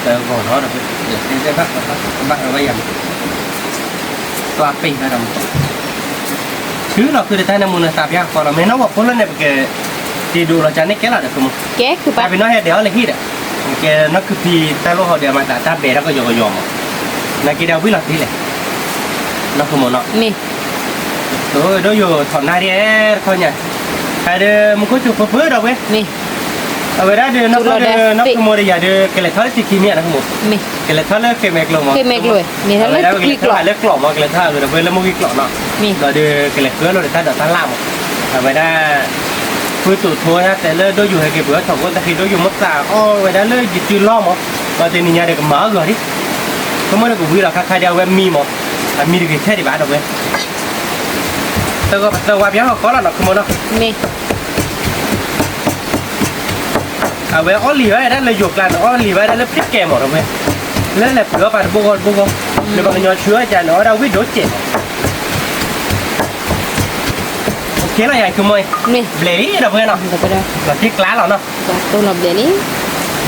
တဂီၤနီၤ, ဘၣ်ဝဲယၤ, တွၢ်ပ့ၢ်ဖဲဒီး, ထုးလီၤဃုာ်ဒီးတၢ်န့ၣ်မူန့ၣ် သးပှၢ်ဃီလီၤ မ့ၢ်နီၢ်ဝဲဖိလၢန့ၣ် ပကတ့ဒိးလီၤကန့ၣ်ကဲလီၤဒီး ခိမိၢ်, ကဲဖးဒိၣ်နီၤ ဟဲဒဲးအီၣ်လၢဟံၣ်ဒီး, ကဲနီၢ်ခုဖံတၢ်လိၣ်ဟီဒီး မၤသးတၢ်ဘဲးထီၣ်ကယီၤကယီၤမး, နာ်က့ဒီးဝံၣ်လီၤတံၢ်လဲၣ်, နီၢ်ခိမိၢ်နီၤ, မ့ၢ် ဒိၣ်ယိာ်ထီၣ်နၢ်ဒ်တခီညါ, ဟဲဒီးမူခိၣ်စူၤပၢပၢဒီးဝဲ, အဝဲဒၣ်ဒီး နီၢ်ခိမိၢ်ဒီးယၤဒီး ကလဲၤထီၣ်လၢထံခံမ့ၢ်ဧါ နီၢ်ခိမိၢ်, ကလဲၤထီၣ်လၢဃ့မဲာ်ကျိၤမး, အဝဲဒၣ်ကလဲၤထီၣ်လၢကျိၤမး ကလဲၤထီၣ်အဂ့ၤဒီး ပှၤလၢမိၢ်ဂံၢ်ကျိၤနီၤ, ဒီးဒီးကလဲၤဃုလိာ်ဒီးတၢ်ဒိးတၢ်လၣ်မး, အဝဲဒၣ် ဃုတိာ်ထိတၢ်တဲလၢဒိၣ်ယိာ်ဟဲက့ၤပှၤထီၣ်ကိၣ်တၢ်ဃံ ဒိၣ်ယိာ်မ့ၢ်သးအီၣ်ဝဲဒၣ်လၢယစုလီၢ်မး, ဒီးတနံၤညါဒီးကမၤအီၣ်ဂီၤဒ်, ခိမိၢ်ဒီးကဝံၤလီၤခါခါဒီး အဝဲမံမး, အမံတဂ့ၤထဲဒံးဘၣ်ဒီးဝဲ သၢဂီၤပသၢဝါပၠးဟီၣ်ကီလီၤနီၤ ခိမိၢ်နီၤ, မ့ၢ် အဝဲအီၣ်လံာ်ဝဲဒၣ်လၢယိၤကျါန့ၣ် အီၣ်လံာ်ဝဲဒၣ်လၢဖံးကဲမးဒီးဝဲ, လၢလဲၤပှ့ၤအီၣ်ပှၤတဘိဂီၢ်တဘိဂီၢ်, လၢပှၤကညီဆူအီၤကန့ၣ် အီၣ်ဒၣ်ဝံၣ်ဒိၣ်စဲးမး, ကဲလီၤယၤ ခိမိၢ်, ဘျဲးလံဒီးဝဲနီၤ, လီၤတံၢ်ကျါလီၤနီၤ,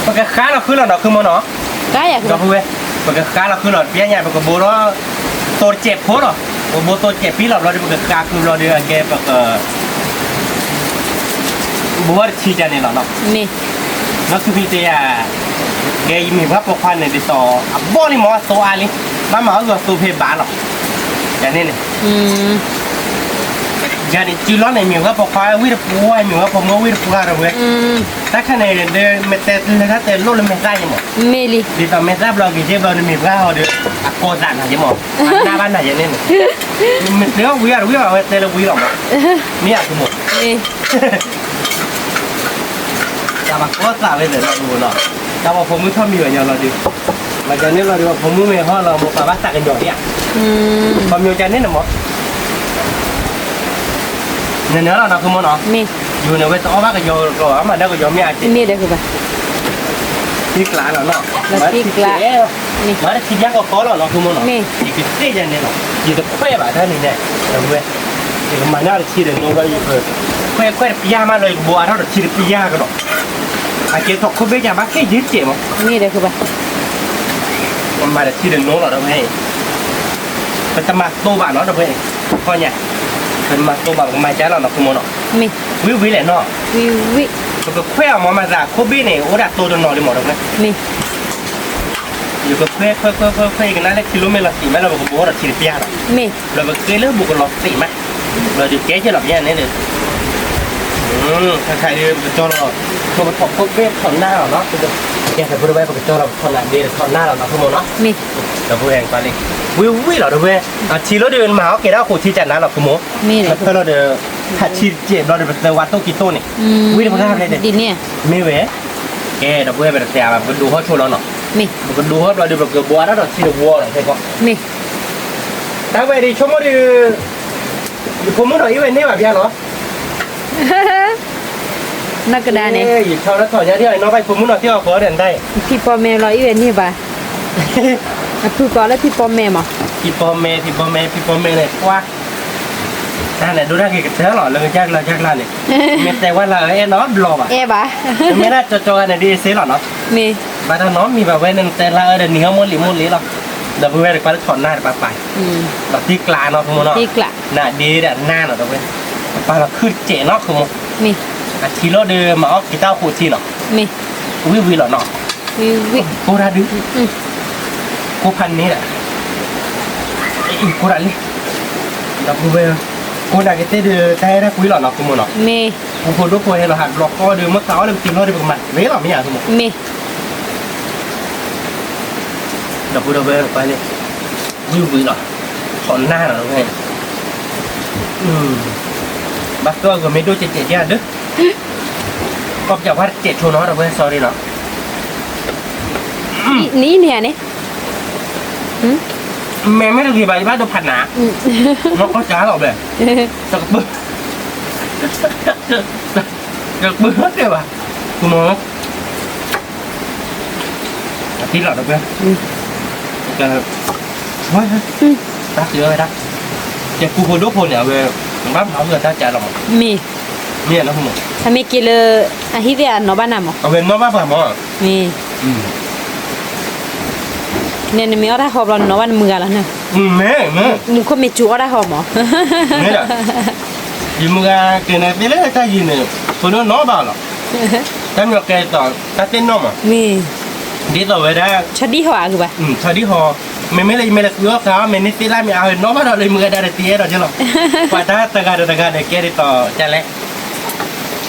ပကဃါလီၤဃုလီၤနီၤ ခိမိၢ်နီၤ, ဒီပုၢ်ဝဲၢ်, ပကဃါလီၤဃုလီၤ ပျဲညါ ပကဘိထီၣ် သိတစဲးဖိလီၤ, ပကဘိသိတစဲးပံလီၤဘျီဒီး ပကဃါဃုဘျီဒီး အကဲပက ဘိဝဲတဆံကန့ၣ်လီၤနီၤ, နီၢ်သူဖံတဲယၤ, ကဲယမ့ၢ်ပှၤပိာ်ခွါန့ၣ်ဒ်သိး အဘီၣ်လံမး သိအါလံ, ဘၣ်မၤအီၣ်ဂီၤသိဖဲဘၣ်လီၤ, ယၤန့ၣ်န့ၣ် ယၤန့ၣ် စုလီၢ်န့ၣ် မ့ၢ်ဝဲပိာ်ခွါဝံၣ်တပှၢ် မ့ၢ်ဝဲပိာ်မုၣ်ဝံၣ်တပှၢ်ဒီးဝဲ, တၢ်ခါန့ၣ် မ့ၢ်တဲလၢတၢ်တဲလိၣ်လၢမဲာ်သၣ်ယဲမး, မ့ၢ်လံ, ဒ်သိးမဲာ်သၣ်ဘျီက့ၤက့ဘျီန့ၣ် မ့ၢ်ပှၤဟီဒီး အကိးသးနၤယဲမး, အနၢ်ဘၣ်နၤယဲန့ၣ်န့ၣ်, မ့ၢ်တဲအီၣ်ဝံၣ်အီၤတဝံၣ်ဘၣ် ဝဲတဲလၢဝံၣ်လီၤမး, မ့ၢ်အါ ခိမိၢ် တၢ်ဘၣ်ကိးသးဝဲသ့ၣ်လီၤ ခိမိၢ်နီၤ, တၢ်ပှၤဖိမုၣ်ထီၣ်မံၤဘၣ်ညီလီၤဒုး, မၤကန့ၣ်လီၤဒုး ပှၤဖိမုၣ်မ့ၢ်ဟီလီၤ မိၢ်ပၢ်ဘၣ်သးကညီၤဒံးဧါ, ပှၤမၠိကန့ၣ်န့ၣ်မး, နနၢၤလီၤနီၤ ခိမိၢ်နီၤ, ယိၤန့ၣ်ဝဲတအီၣ်ဘၣ်ကယီၤကျိာ် မၤဒၣ်ကယီၤမ့ၢ်အါက့, တံၢ်ကျါလီၤနီၤ, မၤတထံၣ်ဘၣ်ကီကီလီၤနီၤ ခိမိၢ်နီၤ, ယကသ့ၣ်ညါန့ၣ်လီၤ, ယတခွဲးဘၣ်တၢ်န့ၣ်န့ၣ်, ဝဲ ယကမၤန့ၢ်တထံၣ်ဒီးနိဘျီ ယကခွဲးခွဲးတပျၢ်မးလီၤ ယကဘိးအါထီၣ်တထံၣ်တပျၢ်ကဒီး, အကဲထီၣ်ခိၣ်ဘ့ၣ်ယၤဘၣ်က့ၢ်ယ့ၢ်စဲးမး, မၤတထံၣ်ဒီးနိလီၤဒီးဝဲ, ပတမၤတိဘၣ်နီၤဒီးဝဲ, ခီညါ, ပတမၤတိဘၣ် ပကမၤကၢလီၤနီၤ ခိမိၢ်နီၤ, ဝံၤဝံၤလဲၣ်နီၤ, ပကခွဲးအီၤမးမၤသး ခိၣ်ဘ့ၣ်န့ၣ် အိၣ်ဒၣ်တိတနီၤလံမးဒီးဝဲ, ယကခွဲးခွဲးခွဲးခွဲး ယကနၣ်လၢခံလီၤမ့ၢ်လီၤသံးမးလီၤ ပကဘိးထီၣ်ထံၣ်တပျၢ်လီၤ, ဘျီပဃ့လၢဘူးကလီၤသံးမး, ဘျီဒုးကဲက့ၤလီၤပယါန့ၣ်ဒီး, ခါခါအံၤပကကၠီလီၤ, ပကထီၣ်ခိၣ်ဘ့ၣ်ထီၣ်နၢ်လီၤနီၤ, ကဲသးဖိတဝဲ ပကကၠီလီၤ ပထီၣ်နၢ်ဒ့ ထီၣ်နၢ်လီၤနီၤ ခိမိၢ်နီၤ, ဒီးပဝဲပှၤလံ, ဝံၤဝံၤလီၤဒီးဝဲ, ထံလီၤဒီးမၤအီၣ်ကဲဒၣ်အဃိထံကနါလီၤ ခိမိၢ်, နဖၢလီၤဒီး, ထးဆံတစဲးဘျီဒီး ပသၢဝါတိၢ်ခံတိၢ်န့ၣ်, ဝံၤတပှၢ်ဖဲန့ၣ်, မ့ၢ်ဝဲ, ကဲ ဒီပုၢ်ဝဲၢ် ပတတဲအါဘၣ် ပကဒိးဟီၣ်ဆိလီၤနီၤ. မ့ၢ် ပကဒိးဟီၣ်ဘျီဒီး ပကဘှါတၢ်ဒီးထံတဝီဒီး ခဲကီး မ့ၢ် တၢ်ဝဲဒ်ဆိကမိၣ်ဒီး ယဖိမုၣ်နီၤ အံၤဝဲန့ၢ်ဘၣ်ဖျါလီၤ. နီၢ်ကဒါန့ၣ် ယဆီလၢထီၣ်ညါဒ်အံၤ နီၢ်ဘၣ်ယဖိမုၣ်နီၤ ထံအီၣ်ဃီဒီးနတၢ်အံၤ ဖံးပီၢ်မဲလီၤ အံၤဝဲန့ၢ်ဘၣ် အဖုၣ်ကိးလၢဖံးပီၢ်မဲမး ဖံးပီၢ်မဲ ဖံးပီၢ်မဲ ဖံးပီၢ်မဲန့ၣ် ကွၢ် တၢ်န့ၣ် ဒိၣ်တၢ်ဂ့ၤကတၢၢ်လီၤ လၢကစၢ်ကျါ ကစၢ်ကျါန့ၣ် မ့ၢ်တဲဝဲလၢအဲၣ်နီတဘျီဘၣ် အဲၣ်ဘၣ် မ့ၢ်ဒၣ်ကၠီကၠီဂၤန့ၣ် ဒ်အံၤစ့လီၤနီၤ. မ့ၢ် ဘၣ်တၢ်နီတမံၤဘၣ်ဝဲန့ၣ် နတဲလၢအၢဒီးနံၤဟီၣ်မိၢ်လံၤမိၢ်လံၤလီၤ. ဒီပုၢ်ဝဲၢ်တကွၢ်လၢထီၣ်နၢ်တပၤပၤ ဒီးတံကျးနီၤ ဖိမုၣ်နီၤ တံကျး နဒ့ဒီးနၢ်နီၤ ဒီပုၢ်ဝဲၢ် ပာ်လီၤခုၣ်တစဲးနီၤ ဖိမုၣ် မ့ၢ် အထံလီၤဒီး မၤအီၣ်က့ၤတၢ်အိၣ်ဖှိၣ်ထံနီၤ မ့ၢ် ဝံၣ်ဝံၣ်လီၤနီၤ ဝံၣ်ဝံၣ် ကိၢ်တၢ်ဒု ကိၢ်ဖးန့ၣ်ဒီး ကိၢ်တၢ်လံ ဒီပုၢ်ဝဲၢ် ကိၢ်နာ်က့ၤသ့ၣ်ဒီး တၢ်အဲၣ်တၢ်ကွံလီၤနီၤ ဖိမုၣ်နီၤ မ့ၢ် ပူဖိဒိၣ်ဖိဟဲလီၤဟးဘျီဃီဒီး မ့ၢ်သးအီၣ်လၢပတုၤလီၤဒီး ပကမၤသ့လီၤ မ့ၢ်ဧါ ဖိမုၣ် မ့ၢ် ဒီပုၢ်ဝဲၢ် ပာ်လံ ဝံၣ်ဝံၣ်လီၤ ထီၣ်နၢ်လီၤ ဒီပုၢ်ဝဲၢ် ဘၣ်သီဂီၤမ့ၢ်ဒိၣ်ကဲးကဲးဒ်ဒု ကီၢ်ပယီၤဝါတစဲးဆိနီၤ ဒီပုၢ်ဝဲၢ် sorry နီၤ နံၤန့ၣ်န့ၣ် မ့ၢ်မ့ၢ်တဂ့ၤဘၣ် ယဘၣ်ဒိဖးနၤ နီၢ်ကီၢ်ကါလီၤဘဲ တကပၢၢ် တကပၢၢ်တဲဘၣ် မ့ၢ် အထံလီၤဒီပုၢ်ဝဲၢ် တၢ်စံးဝဲဒၣ် ကဲပူဖိဒိၣ်ဖိန့ၣ် အဝဲ ဘၣ်မၤအီၣ်ဂၢၢ်တၢ်ကါလီၤမး မ့ၢ် မ့ၢ်နီၤ အမ့ၢ်က့ၤလၢ အဟံၣ်သ့ၣ်အနီၢ်ဘၣ်နၤမး အဝဲနီၢ်ဘၣ်ပှၤမး မ့ၢ် န့ၣ်နမ့ၢ်အီၣ်တၢ်ဟီဘျီ နနီၢ်ဘၣ်နမုၢ်ဂၤလီၤန့ၣ် မ့ၢ် မ့ၢ် မူခိၣ်မ့ၢ်စူၤအီၣ်တၢ်ဟီမး မ့ၢ်ဒီး ယမုၢ်ဂၤကဲၤနၤသ့လၢတၢ်ယံၤန့ၣ် ဖိဒိၣ်နီၢ်ဘၣ်လီၤ တၢ်မ့ၢ်ကဲၤဒီး တၢ်သ့ၣ်နီၣ်မး မ့ၢ် ဒ်သိးဝဲဒၣ် ဆီဒံၣ်ဟီဧါ ဂ့ၤဘၣ် ဆီဒံၣ်ဟီ မ့မ့ၢ်လၢယမ့ၢ်လဲၤဃုအီၣ်ဃာ်အီၣ် မ့ၢ်န့ၢ်သ့လၢမ့ၢ်အါဝဲနီၢ်ဘၣ်ဒီးလၢယမုၢ်ဂၤဒၣ်ဒီးတ့အဲၣ်ဒိးက့လီၤ ပှၤတၢ်တဂၤဒီးတဂၤဒီးကဲဒ်သိး ကလဲၣ်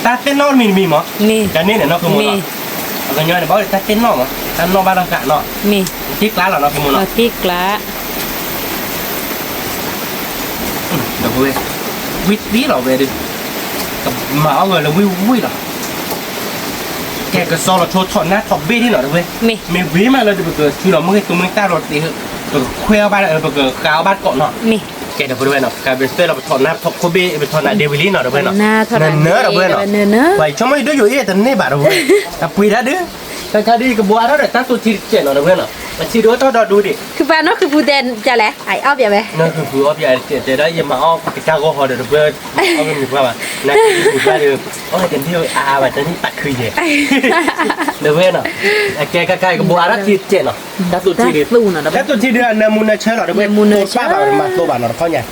တၢ်သ့ၣ်နီၣ်တမံၤတမံၤမး မ့ၢ် ကန့ၣ်န့ၣ်နီၢ်ကမူၤလီၤ မ့ၢ် ပှၤကညီန့ၣ် ဘၣ်အိၣ်ဒီးတၢ်သ့ၣ်နီၣ်မး တၢ်နီၣ်ဘၣ်လီၤဃာ်နီၤ မ့ၢ် တံကျးလီၤနီၢ်ကမူၤနီၤ တံကျး ဒီပုၢ်ဝဲၢ် ဝံၣ်သံလီၤဝဲဒီး ကမၤအီၣ်ဂၢၢ်လၢဝံၣ်ဝံၣ်လီၤ ကဲကစီလီၤထိထီၣ်နၢ်ထီၣ်ဘ့ၣ်ဒ်နီၤ ဒီပုၢ်ဝဲၢ် မ့ၢ် မ့ၢ်ဝံၤမးလၢပကထုးလီၤမုၢ်ဂ့ၤသူမုၢ်ဂ့ၤသၣ်လီၤတ့ၢ် ပကခွဲးအီၣ်ဘၣ် ပကဃာ်အီၣ်ဘၣ်တကိးနီၤ မ့ၢ် ကဲဒီပုၢ်ဝဲၢ်နီၤ ကဘၣ်စဲလီၤပထီၣ်နၢ်ထီၣ်ခိၣ်ဘ့ၣ် ပထီၣ်နၢ်ဒ့ဝံၤလံနီၤ ဒီပုၢ်ဝဲၢ်နီၤ နၢ်ထီၣ်နၢ်ဒ့ဝံၤ ပှၤဆိကမိၣ်ယဒိၣ်ယိာ်အ့ၣ်တန့ၢ်ဘၣ်ဒီပုၢ်ဝဲၢ် အပှ့ၤတၢ်ဒုး တၢ်ခါဒုးယကဘှါထီၣ်ဒီးတၢ်သူၣ်ထံတစဲးနီၤ ဒီပုၢ်ဝဲၢ်နီၤ အထံဒိၣ်ထီၣ်ဒီဒူဒံး ခုပာ်နီၢ်ခုပူၤတဲဒ်လဲၣ် အအီၣ်ပၠးဝဲ နီၢ်ခုပူၤအီၣ်ပၠးတဲတဲဒီး ယမၤအီၣ်ကစၢ်ဂီၢ်ဟီဒီး ဒီပုၢ်ဝဲၢ် အီၣ်မ့ၤပှၢ်ဘၣ် နမ့ၢ်ပှၢ်ဒီး အီၣ်တန့ၢ်အါအါဘၣ် တန့ၢ်ပာ်ခုယဲၢ် ဒီပုၢ်ဝဲၢ်နီၤ အကဲခါခါယကဘှါထီၣ်ထံတစဲးနီၤ တၢ်သူၣ်ထံဒုး တၢ်သူၣ်ထံဒုးအနၢမူနၢဆၢလီၤ ဒီပုၢ်ဝဲၢ် တိၢ်တပာ်ဘၣ်မၤသိဘၣ်နီၤ တခီညါ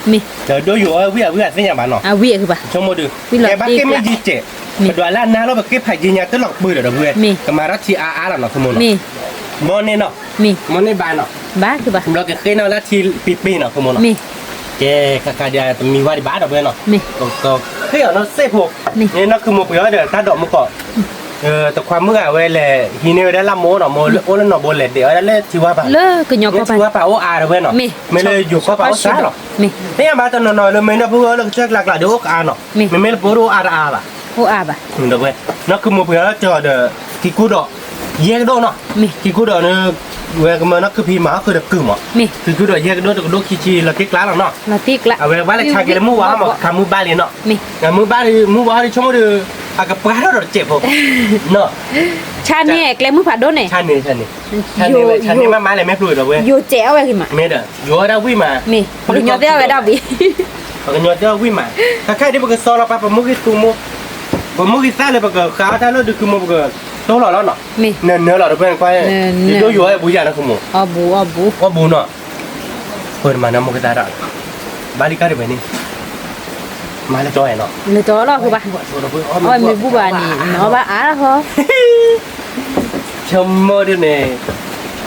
ဒီးဒိၣ်ယိာ်အီၣ်ဝံၣ်အဝံၣ်အသ့ၣ်ညါဘၣ်နီၤ ဆိကမိၣ်ဒုး ကဲဘၣ်က့ၢ်မ့ၢ်ယံၤစဲး ပဒွးလၢအနါလီၤ ပက့ၢ်ဖးယံၤညါတလီၤကပၢၢ်ဒီး ဒီပုၢ်ဝဲၢ် ကမၤထီၣ်ထံအါအါလီၤနီၤ ဆိကမိၣ်နီၤ မ့ၢ် မီၢ်န့ၢ်နီၤ မီၢ်န့ၢ်ဘၣ်နီၤ ဘျီကဃ့နီၤလၢထံပ့ၤပ့ၤနီၤ ဆိကမိၣ်နီၤ ကဲခါခါဒံးတမံၤဝဲဒံးဘၣ်ဒီပုၢ်ဝဲၢ်နီၤ ဃ့အီၤနီၤစ့ၢ်ဖိ န့ၣ်နီၢ်ခုမိၢ်ပှ့ၤအီၣ်ဒီးတၢ်ဒိးမူကီး တခွါမုၣ်ဂၤဝဲလဲၤဟံးန့ၢ်ဝဲဒၣ်လၢမိၢ်နီၤ မိၢ်အိၣ်လၢနီၢ်ဘိလဲၤဒဲးဝဲဒၣ်လၢထံဝါပၤ လၢထံဝါပၤအိၣ်အါဒီပုၢ်ဝဲၢ်နီၤ မ့ၢ်လၢယိၤကီၢ်ပၤအိၣ်စါလီၤ သ့ၣ်ညါဘၣ်တနီၤနီၤလၢမ့ၢ်နီၢ်ဖိလၢကစၢၢ်ကျါကျါဒီး အိၣ်ကအါနီၤ မ့မ့ၢ်လၢပအိၣ်ဒီးအိၣ်အါတအါဘၣ် အိၣ်အါဘၣ် ဒီပုၢ်ဝဲၢ် နီၢ်ခုမိၢ်ပှ့ၤအီၣ်လၢကၠီၤဒီး ကံၤကူဒီး ယဲၢ်ကဒိၣ်နီၤ ကံၤကူဒီးန့ၣ် ဝဲကမၢနီၢ်ခုဖံးမၤအီၣ်ဃုာ်ဒီးကုၢ်မး ကံၤကူဒီးယဲၢ်ကဒိၣ်တကဒိၣ်ခံဆံလီၤတံၢ်ကျါလီၤနီၤ အဝဲဘၣ်လဲၤဆါက့ၤလၢမုၢ်ဝါဟီၣ်မး ခးမုၢ်ဘါလံနီၤ မုၢ်ဘါဒီးမုၢ်ဝါဟီၣ်ဒီးဆိကမိၣ်ဒီး အကပှၤထီၣ်ဒီးတစဲးဖိ ဆါန့ၢ်ကျဲမုၢ်ဖးဒိၣ်န့ၣ် ဆါန့ၢ် ဆါန့ၢ် ဆါန့ၢ်ဝဲ ဆါန့ၢ်မးမးလဲၣ်မ့ၢ်ဖျိဒီပုၢ်ဝဲၢ် ယိၤစဲးအီၣ်ဝဲဂ့ၤမး မ့ၢ်ဒီး ယိၤဝဲဒၣ်ဝံၣ်မး မ့ၢ် ပှၤကညီတဲအီၣ်ဝဲဒၣ်ဝံၣ် ပှၤကညီတဲအီၣ်ဝံၣ်မး ခါခါဒ်ပကစီလီၤပာ်ပမုၢ်ဂ့ၤသူမူ ပမုၢ်ဂ့ၤသၣ်လၢပကဃာ်အီၣ်တၢ်လၢဒုးခုမိၢ်ပကတိၢ်လီၤလီၤနီၤ နၢၤနၢၤလီၤတပှဲၤနကွၢ် ယဒိၣ်ယိာ်ဝဲဘူးယၤနီၢ်ခုမိၢ် အီၣ်ဘူး ပှၤတမၤနၢၤမုၢ်ကသၣ်ဒီး ဘၣ်လံကါဒံးဝဲန့ၣ် မၤလၢတီအဲၣ်နီၤ လၢတီလီၤဃိဘၣ် အီၣ်မ့ၢ်ဘူၣ်ဘၣ်န့ၣ် နအီၣ်ဘၣ်အါလီၤဃီ ဆိကမိၣ်ဒ်န့ၣ်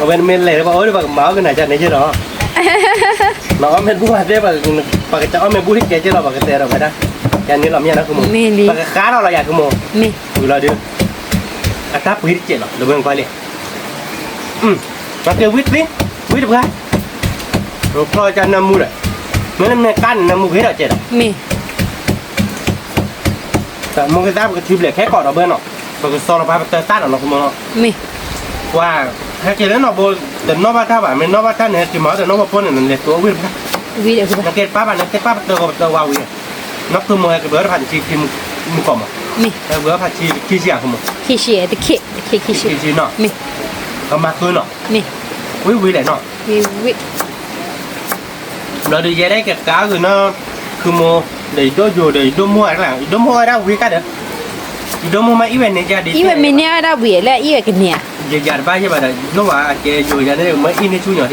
အဝဲမ့ၢ်လဲၤလၢပှၤအိၣ်ဒီးပှၤကမၤအီၣ်ကနၤကန့ၣ်က့လီၤ နအီၣ်မ့ၢ်ဘူၣ်ဘၣ်သ့ ပှၤကစၢ်အီၣ်မ့ၢ်ဘူၣ်ဟ့ၣ်ကဲက့လီၤ ပှၤကတဲဒီးဝဲဒၣ် ယၤန့ၣ်လီၤမ့ၢ်ယၤနီၢ်ကမိၢ် ပှၤကဃါထီၣ်လီၤယၤကမိၢ် ဝံၤလီၤဒုး အတၢ်ပှ့ၤတစဲးလီၤ ဒီးဝဲနကွၢ်လံ ပှၤက့ၤဝံသ့ ဝံတပှၢ် ဖျီကနၢမူဒီး မ့ၢ်လၢမ့ၢ်ကါန့ၣ် နၢမူကဟ့ၣ်ဒီးကဲဒီး မ့ၢ် တၢ်မူကသၣ်ပကထူဘျဲၣ်ခဲကီးဒီးဘၢနီၤ ပကစီလီၤပှၤပတၢ်သၣ်နီၤ နီၢ်ခိမိၢ်နီၤ. မ့ၢ်, ပှၤ, ဟဲက့ၤလၢနီၢ်ဘိ, တနီၢ်ဘၣ်တၢ်ဘၣ်, မ့ၢ်နီၢ်ဘၣ်တၢ်န့ၣ် ဟဲက့ၤမၤအီၣ်တနီၢ်ဘိဖိန့ၣ် နလဲၤတိၤအဝံၣ်တဖၣ်, နကဲပၢ်ဘၣ်န့ၣ် တပၢ်ပတၢၢ်ဂီၤပတၢၢ်ဝါဝံၤ, နီၢ်ခိမိၢ်ဟဲက့ၤဘၣ်တဖၣ်တဆံခံမုၢ်ကီၢ်မး, ဟဲက့ၤဘၣ်ဖးဆံခံဆံဧါ ခိမိၢ်, ခံဆံ, တခ့, တခ့ခံဆံ, မ့ၢ်, ကမၤဃုနီၤ, ဝံၣ်ဝံၣ်လဲၣ်နီၤ. ဘျီဒုးယဲဒၣ်ကကးဂ့ၤနီၤ, ခိမိၢ်, ဒီးယဒိၣ်ယိၤဒီးယဒိၣ်မိၢ်အါ, ယဒိၣ်မိၢ်အီၣ်ဒၣ်ဝံၤကါဒီး, ယဒိၣ်မိၢ်မ့ၢ်အီၣ်ဝဲန့ၣ်ယါဒ်, အီၣ်ဝဲမ့ၢ်န့ၢ်အီၣ်ဒၣ်ဝံၤလၢအအီၣ်ဝဲကန့ၢ်ဧါ, ယယၤတဘၣ်ယဲဘၣ်ဒီး ယဒိၣ်ဝဲကဲယိၤယၤန့ၣ် မ့ၢ်အီၣ်န့ၢ်ဆူညါဒ်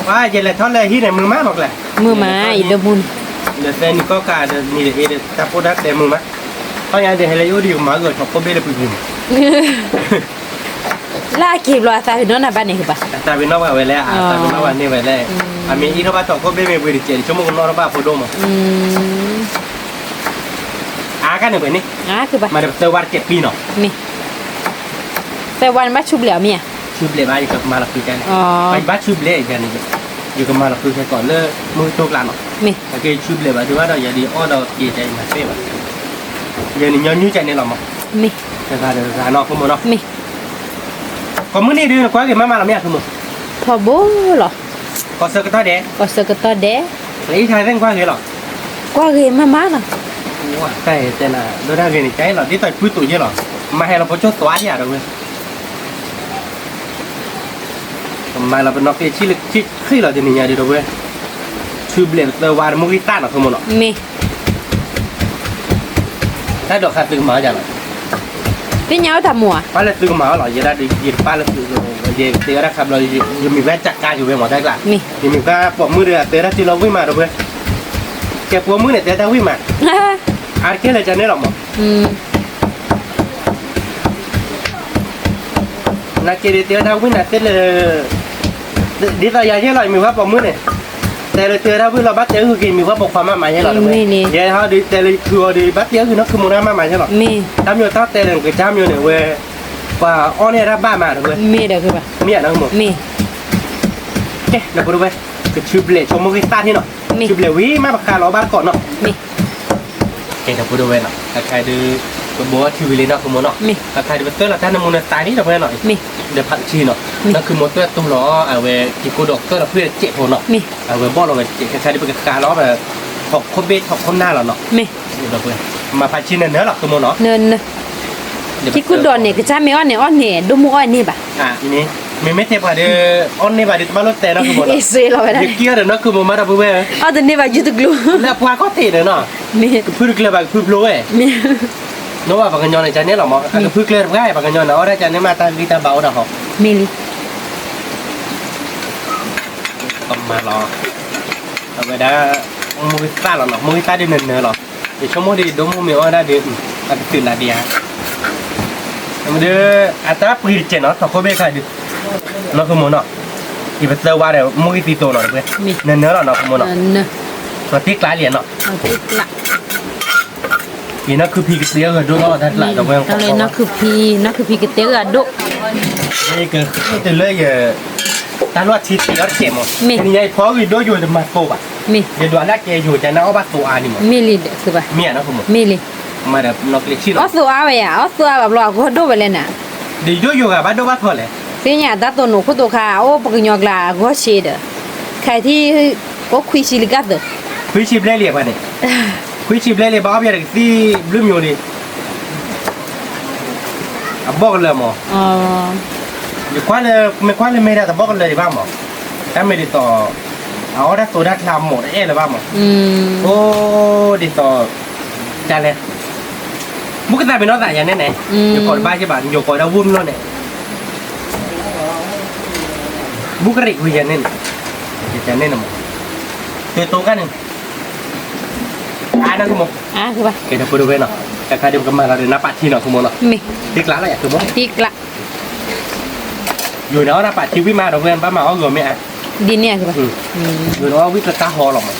ပှၤယလဲၤထီၣ်လၢဟံၣ်န့ၣ် မုာ်မးမးကျဲ, မုာ်မး, ယဒိၣ်မိၢ်န့ၣ်, ဒီးသဲနံၤကီၢ်ကးဒီးနံၤဒီးအ့ဒီး တၢ်ပိၢ်တၢ်တဲမုာ်မး, ခီညါဒီးဟဲလၢယအိၣ်ဒီးယကမၤဂ့ၤထီၣ်ခိၣ်ဘ့ၣ်လၢပဂ့ၤမး, လၢအက့ၤဘျီအသးပ့ၤနီၣ်နၤဘၣ်န့ၣ်ကဘၣ်, အသးပ့ၤနီၣ်ဘၣ်ဝဲလဲၣ်, အသးပ့ၤနီၣ်ဘၣ်န့ၢ်ဝဲလဲၣ်, အမ့ၢ်အ့ၣ်ထီၣ်ဘၣ်ထီၣ်ခိၣ်ဘ့ၣ်မ့ၢ်ပှ့ၤတစဲး ဆိကမိၣ်ကနီၣ်ထီၣ်ဘၣ်ဖိဒိၣ်မး, အါကန့ၣ်ဝဲန့ၣ်, မၤဒီးပသၢဝါတစဲးပံနီၤ, သၢဝါန့ၣ်ဘၣ်ဆူဘျဲၣ်အီၤမ့ၢ်ဧါ, ဆူဘျဲၣ်ဘၣ် ယကမၤလီၤဃုာ်ကန့ၣ်, ဘၣ်ဆူဘျဲၣ်ယန့ၣ်, ယကမၤလီၤဃုာ်ကဲကိးလၢ မုၢ်ကတိၢ်ကျါနီၤ, အက့ၤဆူဘျဲၣ်ဘၣ်ဒုးဘၣ်ဒီး ယၤဒ်အီၣ်ဒီးက့ၤကဲယမၤသ့ဘၣ်, ယန့ၣ်ညီနုၢ်ကန့ၣ်လီၤမး, တဂၤဒီးတဂၤနီၤ ခိမိၢ်နီၤ, ကိးမုၢ်နံၤဒုးနကွၢ်ဂ့ၤမးမးလီၤမ့ၢ်ဧါ ခိမိၢ်, ထီဘိလီၤ, ကီၢ်ဆၢကတီၢ်ဒဲး, ကီၢ်ဆၢကတီၢ်ဒဲး, လၢအံၤခါသ့ၣ်နကွၢ်ဂ့ၤလီၤ, ကွၢ်ဂ့ၤမးမးလီၤ, တၢ်တဲနၤ ဒိၣ်တၢ်ဂ့ၤန့ၣ် ကဲလီၤ ဒ်သိးဖုသိးယဲလီၤ, မၤဟဲလီၤပှၤကၠိၣ်သွါယၤဒီးဝဲ ကမၤလီၤပနီၢ်က့ၤဆံၣ်လၢဆံၣ်ဃံလီၤတနံၤညါဒ်ဒီးဝဲ, ဆူဘျဲၣ်ပသၢဝါတမူဂံၢ်တၢ်နီၤ ခိမိၢ်နီၤ, မ့ၢ်, တၢ်ဒိးခါသုကမၤအီၣ်ယၤလီၤ, သ့ၣ်ညါအိၣ်တၢ်မူဧါ, ပှၤလၢသုကမၤအီၣ်လီၤ ယဲဒၣ်ဒုးယတပၢ်လၢသု, ယတဲဝဲဒၣ်ခါဘျီ, ယမ့ၢ်ဝဲကးကါက့ၤဝဲမၤတၢ်ကျါ, ယမ့ၢ်ဝဲပိာ်မုၣ်ဒီး အတဲဝဲဒၣ်တုၤလီၤဝံၣ်မးဒီးဝဲ, ကဲပိာ်မုၣ်န့ၣ် တဲတၢ်ဝံၣ်မး, အါတက့ၢ်လၢကန့ၣ်လီၤမး နာ်က့ၤဒ်တဲဝဲဒၣ်ဝံၣ်နၤသ့လၢ, ဒ်သိးယၤယဲလီၤ ယမ့ၢ်ဝဲပိာ်မုၣ်န့ၣ်, တဲလၢတဲဝဲဒၣ်ဝံၣ်လီၤ ဘၣ်တဲအဂုၤက့ၤ မ့ၢ်ဝဲပိာ်ခွါမးမးယဲလီၤ, ယဲဟီဒုးတဲလၢယခုအီၤဒီး ဘၣ်တဲအဂုၤနီၢ်ခုမိၢ်ဒၣ်မးမးယဲလီၤ, တၢ်မ့ၢ်တၢ်တဲလၢနကစၢ်မ့ၢ်န့ၣ်ဝဲ, ပှၤအီၣ်န့ၢ်ဒၣ်ဘၣ်မးဒီးဝဲ, မ့ၢ်ဒီး, မ့ၢ်ဧါနီၢ်, ကဲ ဒီပုၢ်ဒီဝဲၢ်, ကဆူဘျဲၣ်ဆိကမိၣ်ဂ့ၤသၣ်ထံနီၤ, ဆူဘျဲၣ်ဝံၤမးပဃးလီၤဘၣ်တကိးနီၤ, ကဲဒီပုၢ်ဒီဝဲၢ်နီၤ, တခါဒုး, ပဘိထံဝံၤလံနီၢ်ခုမိၢ်နီၤ, တခါဒုးပသၢလီၤတၢ်နမူနသးလံဒီပုၢ်ဝဲၢ်နီၤ, ဒီးဖးတဆံနီၤ, နီၢ်ခုမိၢ်သၢတိၢ်လီၤ အဝဲက့ၤကိၢ်ဒီးသၢလီၤဖုၣ်တစဲးဖိနီၤ, အဝဲဘီၣ်လီၤဝဲတစဲး တခါဒုးပကဃးလီၤ, ထီၣ်ခိၣ်ဘ့ၣ်ထီၣ်ခိၣ်နၢ်လီၤနီၤ, မၤဖးတဆံနၢၤနၢၤလီၤ ခုမိၢ်နီၤ, က့ၤကိၢ်ဒီးန့ၣ် ကစၢ်မ့ၢ်အီၣ်န့ၣ်အီၣ်န့ၢ် ဒိၣ်မုၢ်အီၣ်န့ၢ်ဘၣ် မ့မ့ၢ်တဲပှၤဒီး, အီၣ်န့ၢ်ဘၣ်ဒီးတဘၣ်လိၣ်တဲနီၢ်ခုမိၢ်နီၤ, ယက့ၤအီၤဒီးနီၢ်ခုမိၢ်မးဒီပုၢ်ဝဲၢ်, အီၣ်တန့ၢ်ဘၣ်ယုၢ်တကျိၤ, လၢပှၤကီၢ်သ့ၣ်ဒီးနီၤ, ကဖုတကျၢၤဘၣ်ကဖုဖျိဝဲ, နီၢ်ဘၣ်ပှၤကညီန့ၣ် ကန့ၣ်လီၤမး ကဖုကျၢၤတပှၢ် ပှၤကညီန့ၣ် အီၣ်ဒၣ်ကန့ၣ်မး တၢ်ဂံၢ်တၢ်ဘါအိၣ်ဒီးဟီ, မ့ၢ်လံ ကမၤလီၤ, အဝဲဒၣ်, မိၢ်ဂံၢ်သၣ်လီၤနီၤ မိၢ်ဂံၢ်သၣ်ဒုးနၢၤနၢၤလီၤ, ယဆိကမိၣ်ဒီးယဒိၣ်မိၢ်မ့ၢ်အီၣ်ဒၣ်ဒီး, အကတုၤနၤဒံးဧါ, ဒီး, အတၢ်ပှ့ၤတစဲးနီၤ ထီၣ်ခိၣ်ဘ့ၣ်ခါဒုး, နီၢ်ခိမိၢ်နီၤ, ယပသၢဝါဒီး မိၢ်ဂံၢ်သံသိးနီၤတပှဲၤ, နၢၤနၢၤလီၤနီၢ်ခိမိၢ်နီၤ, တံၢ်ကျါလံနီၤ, ယနီၢ်ခုဖံကတဲအဂၤဒိၣ်လီၤတၢ်ကျါဒီးဝဲ, နီၢ်ခုဖံ, နီၢ်ခုဖံကတဲအဂၤဒိၣ်, ယကဃုတုၤလၢယ, တၢ်လီၢ်ထံတံၢ်အီၣ်တစဲးမး, တနံၤညါယဖီဂံၢ်ဒိၣ်ယိာ်တမၤသိးဘၣ်, ယဒွးလၢကဲယိာ်ကန့ၣ်အီၣ်ဘၣ်သိးအါန့ၣ်မး, မ့ၢ်လံ, မ့ၢ်ဧါနီၢ်ခိမိၢ်, မ့ၢ်လံ, အီၣ်သိးအါဝဲယါ အီၣ်သိးအါဘၣ်ဘျီအဂီၢ်ဒိၣ်ဝဲလဲၣ်နၤ, ဒီးယဒိၣ်ယိာ်ဂၤဘၣ်ဒိၣ်ဘၣ်ထီလဲၣ်, သ့ၣ်ညါတၢ်သိးနိးခိၣ်သိးခါ အိၣ်ပကညီကျါအဂီၢ်ဆ့ဒီး, ခဲထံၣ်, အိၣ်ခွံဆံလံကၢ်သၢ, ခွံဆံဘျဲၣ်လံပှၤန့ၣ်, ခွံဆံဘျဲၣ်လံ ဘၣ်အီၣ်ဘၣ်ဒီးကသံၣ်ဘျုးမၠိလံ အဘီၣ်ကလၢာ်မး, ယကွၢ်လၢ, မ့ၢ်ကွၢ်လၢမ့ၢ်ဒၣ်တဘီၣ်ကလၢာ်ဒံးဘၣ်မး, တၢ်မ့ၢ်ဒ်သိး, အအီၣ်တၢ်သိးတၢ်ချါမးတအဲၣ်လၢၤဘၣ်မး, အိၣ်ဒ်သိး, တၢ်လဲၣ်, ဘူးကသးပ့ၤနီၣ်သးယၤန့ၣ်န့ၣ်, ယကိးတဘၣ်က့ဘၣ် ယကိးဒၣ်ဝိၢ်မုၢ်လီၤန့ၣ်, ဘူးကရံးဝံၤယၤန့ၣ်န့ၣ်, ယၤန့ၣ်န့ၣ်မး, တတိကန့ၣ် အါနၢ်ကမိၢ်, ကဲဒီပုၢ်ဒီဝဲၢ်နီၤ, တခါဒုးပကမၤလီၤဒီးနၢ်ပာ်ထံနီၤ ခိမိၢ်နီၤ, တံၢ်ကျါလီၤယၤ ခိမိၢ်, တံၢ်ကျါ, ယိၤန့ၣ်အီၣ်နၢ်ပာ်ထံဝံၣ်မးဒီးဝဲဘၣ်မၤအီၣ်ဂီၤမ့ၢ်ဧါ, ဒ်န့ၣ်ဧါ, ယိၤန့ၣ်အီၣ်ဝံၣ်တၢ်ဟီလီၤမး,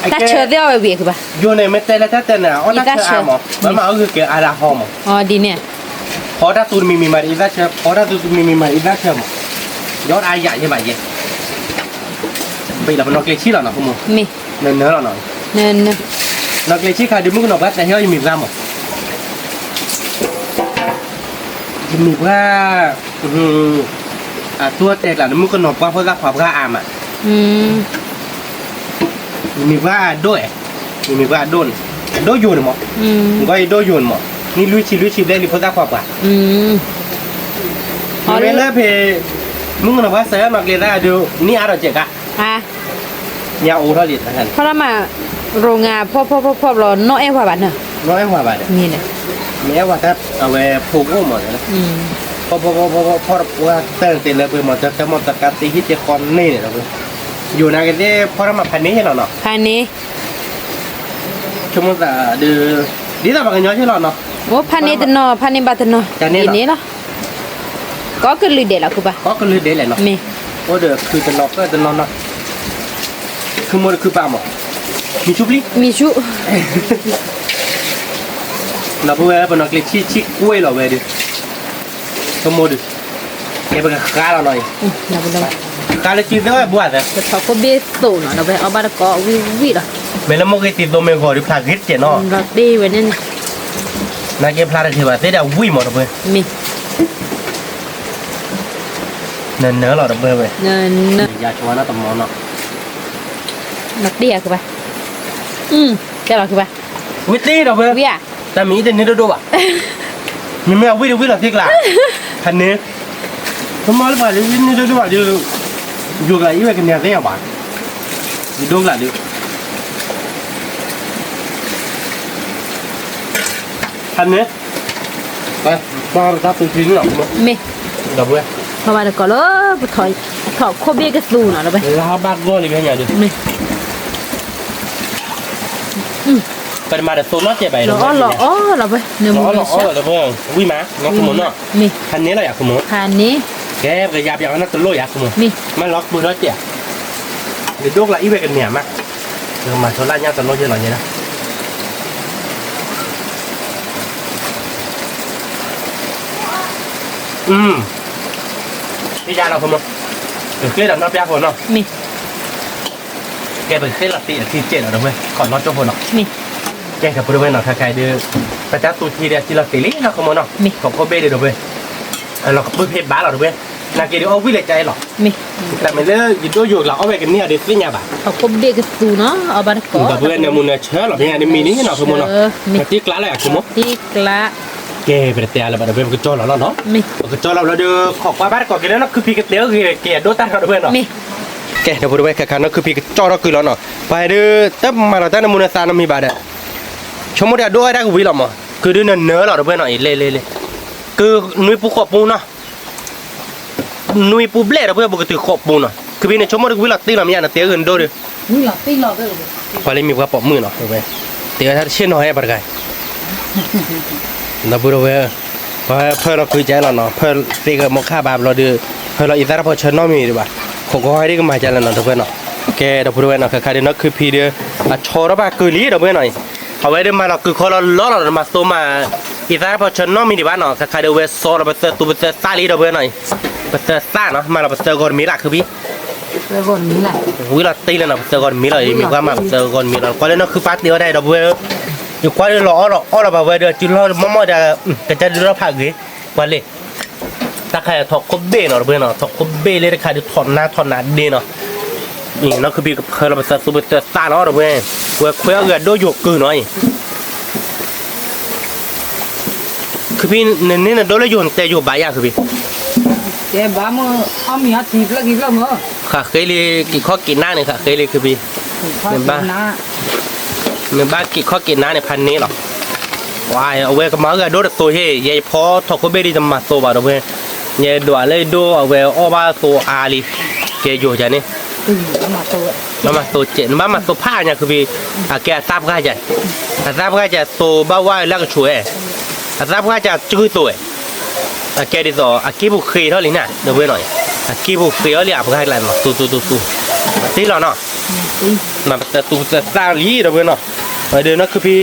တၢ်ဆၢသ့ၣ်အီၣ်ဝဲဝံၤဧါ ခိဘၣ်, ယိၤန့ၣ်မ့ၢ်တဲလၢတၢ်တဲန့ၣ် အီၣ်တၢ်ဆၢအါမး, ဘၣ်မၤအီၣ်ဂီၤက့ၤအါဒၣ်ဟီမး, ဒ်န့ၣ်ဧါ ဖီတၢ်သူတမံၤမံၤမးဒီး ယသၣ်ဆၢ, ဖီတၢ်သူတမံၤမံၤမးဒီး ယသၣ်ဆၢမး, ယအီၣ်တအါယၤယဲဘၣ်ယဲ, ဘ့ၣ်လီၤပနီၢ်ကျ့ဆံၣ်လီၤနီၤ ခိမိၢ်, နၢၤနၢၤလီၤနီၤ, နၢၤနၢၤ, နီၢ်ကျဲဆံခါဒုး မုၣ်ကနီၤပှၢ်တဲဟဲအီၤ ယမံၤပှၢ်မး, ယမံၤပှၢ်, အတိတဲကျါန့ၣ် မုၣ်ကနီၤပှၢ်ဖိသၣ်ခွါပှၢ်အါမး, ယမံၤပှၢ်အဒိၣ်, ယမံၤပှၢ်အဒိၣ်န့ၣ်, အဒိၣ်ယိာ်န့ၣ်မး, နကွၢ်ယဒိၣ်ယိာ်န့ၣ်မး, နံၣ်လွံၢ်ဆံလွံၢ်ဆံဘျဲၣ်လံ ဖိသၣ်ခွါပှၢ်, မ့ၢ်လၢဖဲ မုၣ်ကနီၤပှၢ်စၢၤနီၢ်ကျဲသၣ်ဒုး နံၣ်အါထီၣ်စဲးကါ ညါအိၣ်ထီၣ်လံ, ဖီထီၣ်မး, ရိငါဖီၣ်ဖီၣ်ဖီၣ်ဖီၣ်ဘျီ နီၣ်အဲၣ်ဝှၤဘၣ်နၢ်, နီၣ်အဲၣ်ဝှၤဘၣ်ဒီး, မ့ၢ်အဲၣ်ဝှၤတၢ် အဝဲဖိကအိၣ်မး, ဖီၣ်ဖီၣ်ဖီၣ်ဖီၣ်ဖီၣ် ဖီၣ်တပှၢ်တၢၢ်တ့လၢပှဲၤမး တၢ်တၢ်မီၢ်တကါတ့ဟံၣ်တ့ဃီန့ၣ်ဒီး, ယိာ်နာ်က့သ့ၣ် ဖီၣ်ထီၣ်မးဖးန့ၢ်လီၤနီၤ, ဖးန့ၢ် ဆိကမိၣ်သးဒုး, ဒ်သိးပှၤကညီဆ့ၣ်လီၤနီၤ, အိၣ်ဖးန့ၢ်တနီၤ ဖးန့ၢ်ဘၣ်တနီၤ, ဒ်န့ၣ်လီၤ, ကိးကလုာ်ဒဲးလီၤခုပၢ်, ကိးကလုာ်ဒဲးလဲၣ်နီၤ, မ့ၢ်, အိၣ်ဒီးခုတနီၤကၢၣ်တနီၤနီၤ, ခုမိၢ်တခုပၢ်မး, မံၤဆူၣ်ပျံၤ, မံၤဆူၣ် လီၤပဝဲပနီၢ်ကျဲဆံဆံကွ့လီၤဝဲဒုး, ပမိၢ်ဒုး, ကဲပကဃါလီၤနီၤအံၤ, ဃါလၢစုသၢဝဲဘှၢ်သၢ, ပထီၣ်ခိၣ်ဘ့ၣ်သိးနီၤ ဒီးပအီၣ်ဘၣ်တကိးဝံၣ်ဝံၣ်လီၤ, မ့ၢ်လၢမိၢ်ဂ့ၤသံသိးမ့ၢ်ဂီၤဒုးဖျါဂ့ၤတကဲးနီၤ, ဒီးတ့ဝဲန့ၣ်န့ၣ်, နာ်က့ဖျါတကဲးဘၣ်သ့ၣ်ဒီးဝံၣ်မးဒီးပှဲၤ, မ့ၢ် နနၢလီၤဒီးပှဲၤဝဲ, ယဆိနတမီနီၤ, နတ့ၢ်ယၤခုပၢ်, တဲလီၤခုပၢ်, ဝံၣ်တ့ၢ်ဒီးပှဲၤ, တၢ်မံၤအံၤတန့ၢ်ဒိၣ်ဒိၣ်ဘၣ်, မ့မ့ၢ်အဝံၣ်တဝံၣ်လီၤသ့ကျါ, ဖးန့ၢ်, ပမီၢ်လၢပှၤလၢန့ၢ်ဒိၣ်ဒိၣ်ဘၣ်ဒီး, ယိၤကျါအံၤဝဲကန့ၢ်သ့ၣ်ညါဘၣ်, ယဒိၣ်ကျါဒီး ဖးန့ၢ်, ပှၤတၢ်သူထံန့ၣ်လီၤ, မ့ၢ်, ဒီးပဝဲ, ထီၣ်ဘၣ်တကိးလၢ, ပထီၣ်ခိၣ်ဘ့ၣ်ကသူနီၤ ဒီးပဝဲ, လၢဘၣ်ဂီၢ်လံဖဲညါဒီး, ပတမၤဒီးသိနီၢ်ကဲဘၣ်အံၤ, လီၤအီၣ်လီၤအီၣ်လီၤပဝဲ, လီၤအီၣ်လီၤအီၣ်လီၤဒီးပဝဲ, ဝံၣ်မး, နီၢ်ခမီနီၤ, ဖးန့ၢ်လီၤယၤခမီ, ဖးန့ၢ်, ကဲပကယါပယါအီၤနီၢ်တလိၣ်ယၤခမီ, မ့ၢ်လီၤပှဲၤထီၣ်ကဲ, ယဒိၣ်ကျါအံၤဝဲကန့ၢ်မး, ယကမၤဆီလၢညါတလိၣ်ယဲလီၤယဲဒၣ် အံၤ, သ့ၣ်ညါလီၤဖိမး, ပဃ့ဒီးနီၢ်ပျၢ်ဖိနီၤ, ကဲပဃ့လီၤတံၢ်အထံကဲးလီၤဒီးဝဲ ခီၣ်နီၢ်ကၠိဖိနီၤ, ကဲကပူၤဒီးဝဲနီၤ ခဲခါအံၤဒီး, ပတၢ်သူထံဒီးအထံလီၤတံၢ်လံနီၢ်ခမီနီၤ, ထီၣ်ခိၣ်ဘ့ၣ်ဒီးဒီးဝဲ, လီၤကပၢၢ်ဖဲဘၣ်လီၤဒီးဝဲ, နာ်က့ဒီးအီၣ်ဝံၣ်လၢကအဲၣ်လီၤ, တၢ်မ့ၢ်လၢယဒိၣ်ယိာ်ကျါအီၣ်ဝဲကန့ၢ်အီၤဒီးသ့ၣ်ညါဘၣ်, ထီၣ်ခိၣ်ဘ့ၣ်ကသူနီၤ အီၣ်ဘၣ်တကိး, ဒီးပဝဲနမူနဆၢလီၤဖဲညါန့ၣ်မံၤန့ၣ်နီၢ်ခမီနီၤ, ပတံၢ်ကျါလီၤယၤခမီ, တံၢ်ကျါ ကဲပတတဲအါလၢၤဘၣ်ဒီးဝဲ ပကကၠီလီၤလီၤနီၤ, ပကကၠီလီၤလီၤဒီး ခိးကွၢ်ဘၣ်တကိးက့ၤလၢနီၢ်ခုဖံကတဲအဂ့ၤက့ၤအဒိၣ်တၢ်ထီၣ်ဒီးဝဲနီၤ, ကဲဒီးပူၤဒီးဝဲခဲခါနီၢ်ခုဖံကကၠီထီၣ်ကုာ်လီၤနီၤ, ပှၤဟဲဒီး တမၤလီၤတၢ်နမူနသးနမံၤဘၣ်ဒီး, ဆိကမိၣ်ဒီးအဒိၣ်အါတၢ်ကဝံၤလီၤမး, ကုာ်ဒုးနနၢလီၤဒီးဝဲနီၤအံၤ လဲၤလဲၤလဲၤ, ကုာ်နွံပူၤဃိးပူၤနီၤ နွံပူၤဘျဲၣ်ဒီးပဝဲပကတုၤဃိးပူၤနီၤ, ခုဖံန့ၣ်ဆိကမိၣ်တကဝံၤလီၤတံၢ်လီၤမ့ၢ်ယါ နတဲအဂ့ၤနဒိၣ်ဒီး, ပှၤလၢမံၤပှၤပိာ်မုၣ်နီၤ, တဲဝဲတၢ်တဆ့ၣ်နီၤဟဲပှၤတဂၤ, ဒီပုၢ်ဒီဝဲၢ်, ပှၤဖၢလီၤကုကဲလီၤနီၤ, ဖၢသ့ၣ်ဂၢၢ်မိၢ်ခၣ်ဘၣ်ဘျီဒီး, ဖၢလီၤအံသၣ်တဖီဆၢနီတမံၤဒံးဘၣ်, ခိးကီဟဲဒ်ကမၤကဲလီၤနီၤ ဒီပုၢ်ဝဲၢ်နီၤ, ကဲဒီပုၢ်ဒီဝဲၢ်နီၤ ခဲခါဒီးနီၢ်ခုဖံဒီး, အဆီထီၣ်ဘၣ်ကုာ်လံဒီပုၢ်ဝဲၢ်နီၤ, အဝဲဒၣ်မၤလီၤကုာ်ခီလီၤလီၤလီၤဒီးမၤသိမး, အံသၣ်တဖီဆၢနီတမံၤဒံးဘၣ်နီၤ ခဲခါဒီးဝဲစီလီၤပသၢသူပသၢသၣ်လံဒီပုၢ်ဝဲၢ်နီၤ, ပသၢသၣ်နီၤ မၤလီၤပသၢဂီၤတမံၤလၢ်ခုဖံ ဝံၤလီၤတံၢ်လၢနီၤ ပသၢဂီၤတမံၤလီၤ ယမံၤပှၤမၤပသၢဂီၤတမံၤလီၤ ကွၢ်လၢနီၢ်ခုဖံတဲဝဲဒၣ်ဒီပုၢ်ဝဲၢ်, ယကွၢ်လၢလီၤအီၣ်လီၤအီၣ်လီၤဘၣ်ဝဲဒီး စုလီၤမီၢ်မီၢ်ဒီး, ကစၢ်ဒုးလီၤဖးဂ့ၤ, ကွၢ်လံ, တၢ်ခါအံၤထီၣ်ခိၣ်ဘ့ၣ်နီၤဒီပုၢ်ဝဲၢ်နီၤ ထီၣ်ခိၣ်ဘ့ၣ်လၢတခါဒုးထီၣ်နါထီၣ်နါဒ့နီၤ, နီၢ်ခုဖံကဖၢလီၤပသၢသူပသၢသၣ်နီၤဒီပုၢ်ဝဲၢ်, ဝဲခွဲးအီၣ်ဂ့ၤအဒိၣ်ယိာ်ကုာ်နီၤအံၤ ခုဖံ နန့ၢ်နဒိၣ်လၢယိာ် နတဲယိာ်ဘၣ်ယၤခုဖံ, ဃးဃ့လံ က့ၤခီၣ်က့ၤနါန့ၣ် ဃးဃ့လံခုဖံ, နဘၣ်က့ၤခီၣ်က့ၤနါန့ၣ် ဖးန့ၢ်လီၤ, အဝဲကမၤအီၣ်ဂ့ၤအဒိၣ်တသိးဟ့ၣ် ယဲယဖီထီၣ်ခိၣ်ဘ့ၣ်ဒီးတမၤသိဘၣ်ဒီပုၢ်ဝဲၢ်, ယဲဒွးလၢယဒိၣ်အဝဲအီၣ်ဘၣ်သိအါလံ, ကဲယိာ်ယၤန့ၣ် ဘၣ်မၤသိကဲး နဘၣ်မၤသိဖးညါခုဖံ, အကဲအသၣ်ပှၢ်ယၤ, အသၣ်ပှၢ်ယၤသိဘၣ်ဝါလၢကဆူးဝဲ, အသၣ်ပှၢ်ယၤကၢၢ်သိးဝဲ, အကဲဒ်သိး အကံၢ်ပူၤဃ့ထီၣ်လံနၤ ဒီပုၢ်ဝဲၢ်နီၤ, အကံၢ်ပူၤဃ့အီၤလံအပှၢ်ကျါနီၤ သူသူသူသူ, တ့ၢ်လီၤနီၤ, မၤပသၢသူပသၢသၣ်လံဒီပုၢ်ဝဲၢ်နီၤ, ဒီးနီၢ်ခုဖံ, န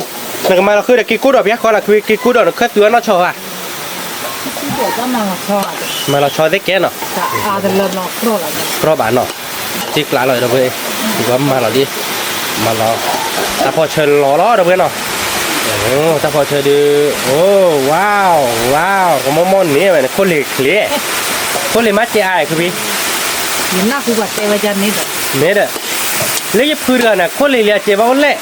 ကမၤလီၤဃုာ်ဒီးက့ၤကိၢ်ဒီးဖဲဃီလီၤခုဖံ က့ၤကိၢ်ဒီးနခၢၣ်သုးအနီၢ်ဆီဧါ မၤလီၤဆီသ့ၣ်ကဲနီၤ, ကြီဘၣ်နီၤ, တ့ၢ်ကျါလီၤဒီပုၢ်ဝဲၢ်, ယကမၤလီၤလံ, မၤလီၤ, တၢ်ဖီၣ်ဆၢလီၤလီၤ ဒီပုၢ်ဝဲၢ်နီၤ, တၢ်ဖီၣ်ဆၢဒုး, အိၣ် ဝါ ဝါ ကမီၢ်မီၢ်န့ၣ်ဝဲန့ၣ် ခိၣ်လ့ၤချ့, ခိၣ်လ့ၤမ့ၢ်ကဲအါ ခုပံ, ယနၢ်ဟူဘၣ်တဲဝဲဒ်န့ၣ်ဒီး, န့ၣ်ဒီး, လၢယဖုတဂၤန့ၣ် ခိၣ်လ့ၤလံအစဲးဘၣ်အိၣ်လဲၣ်,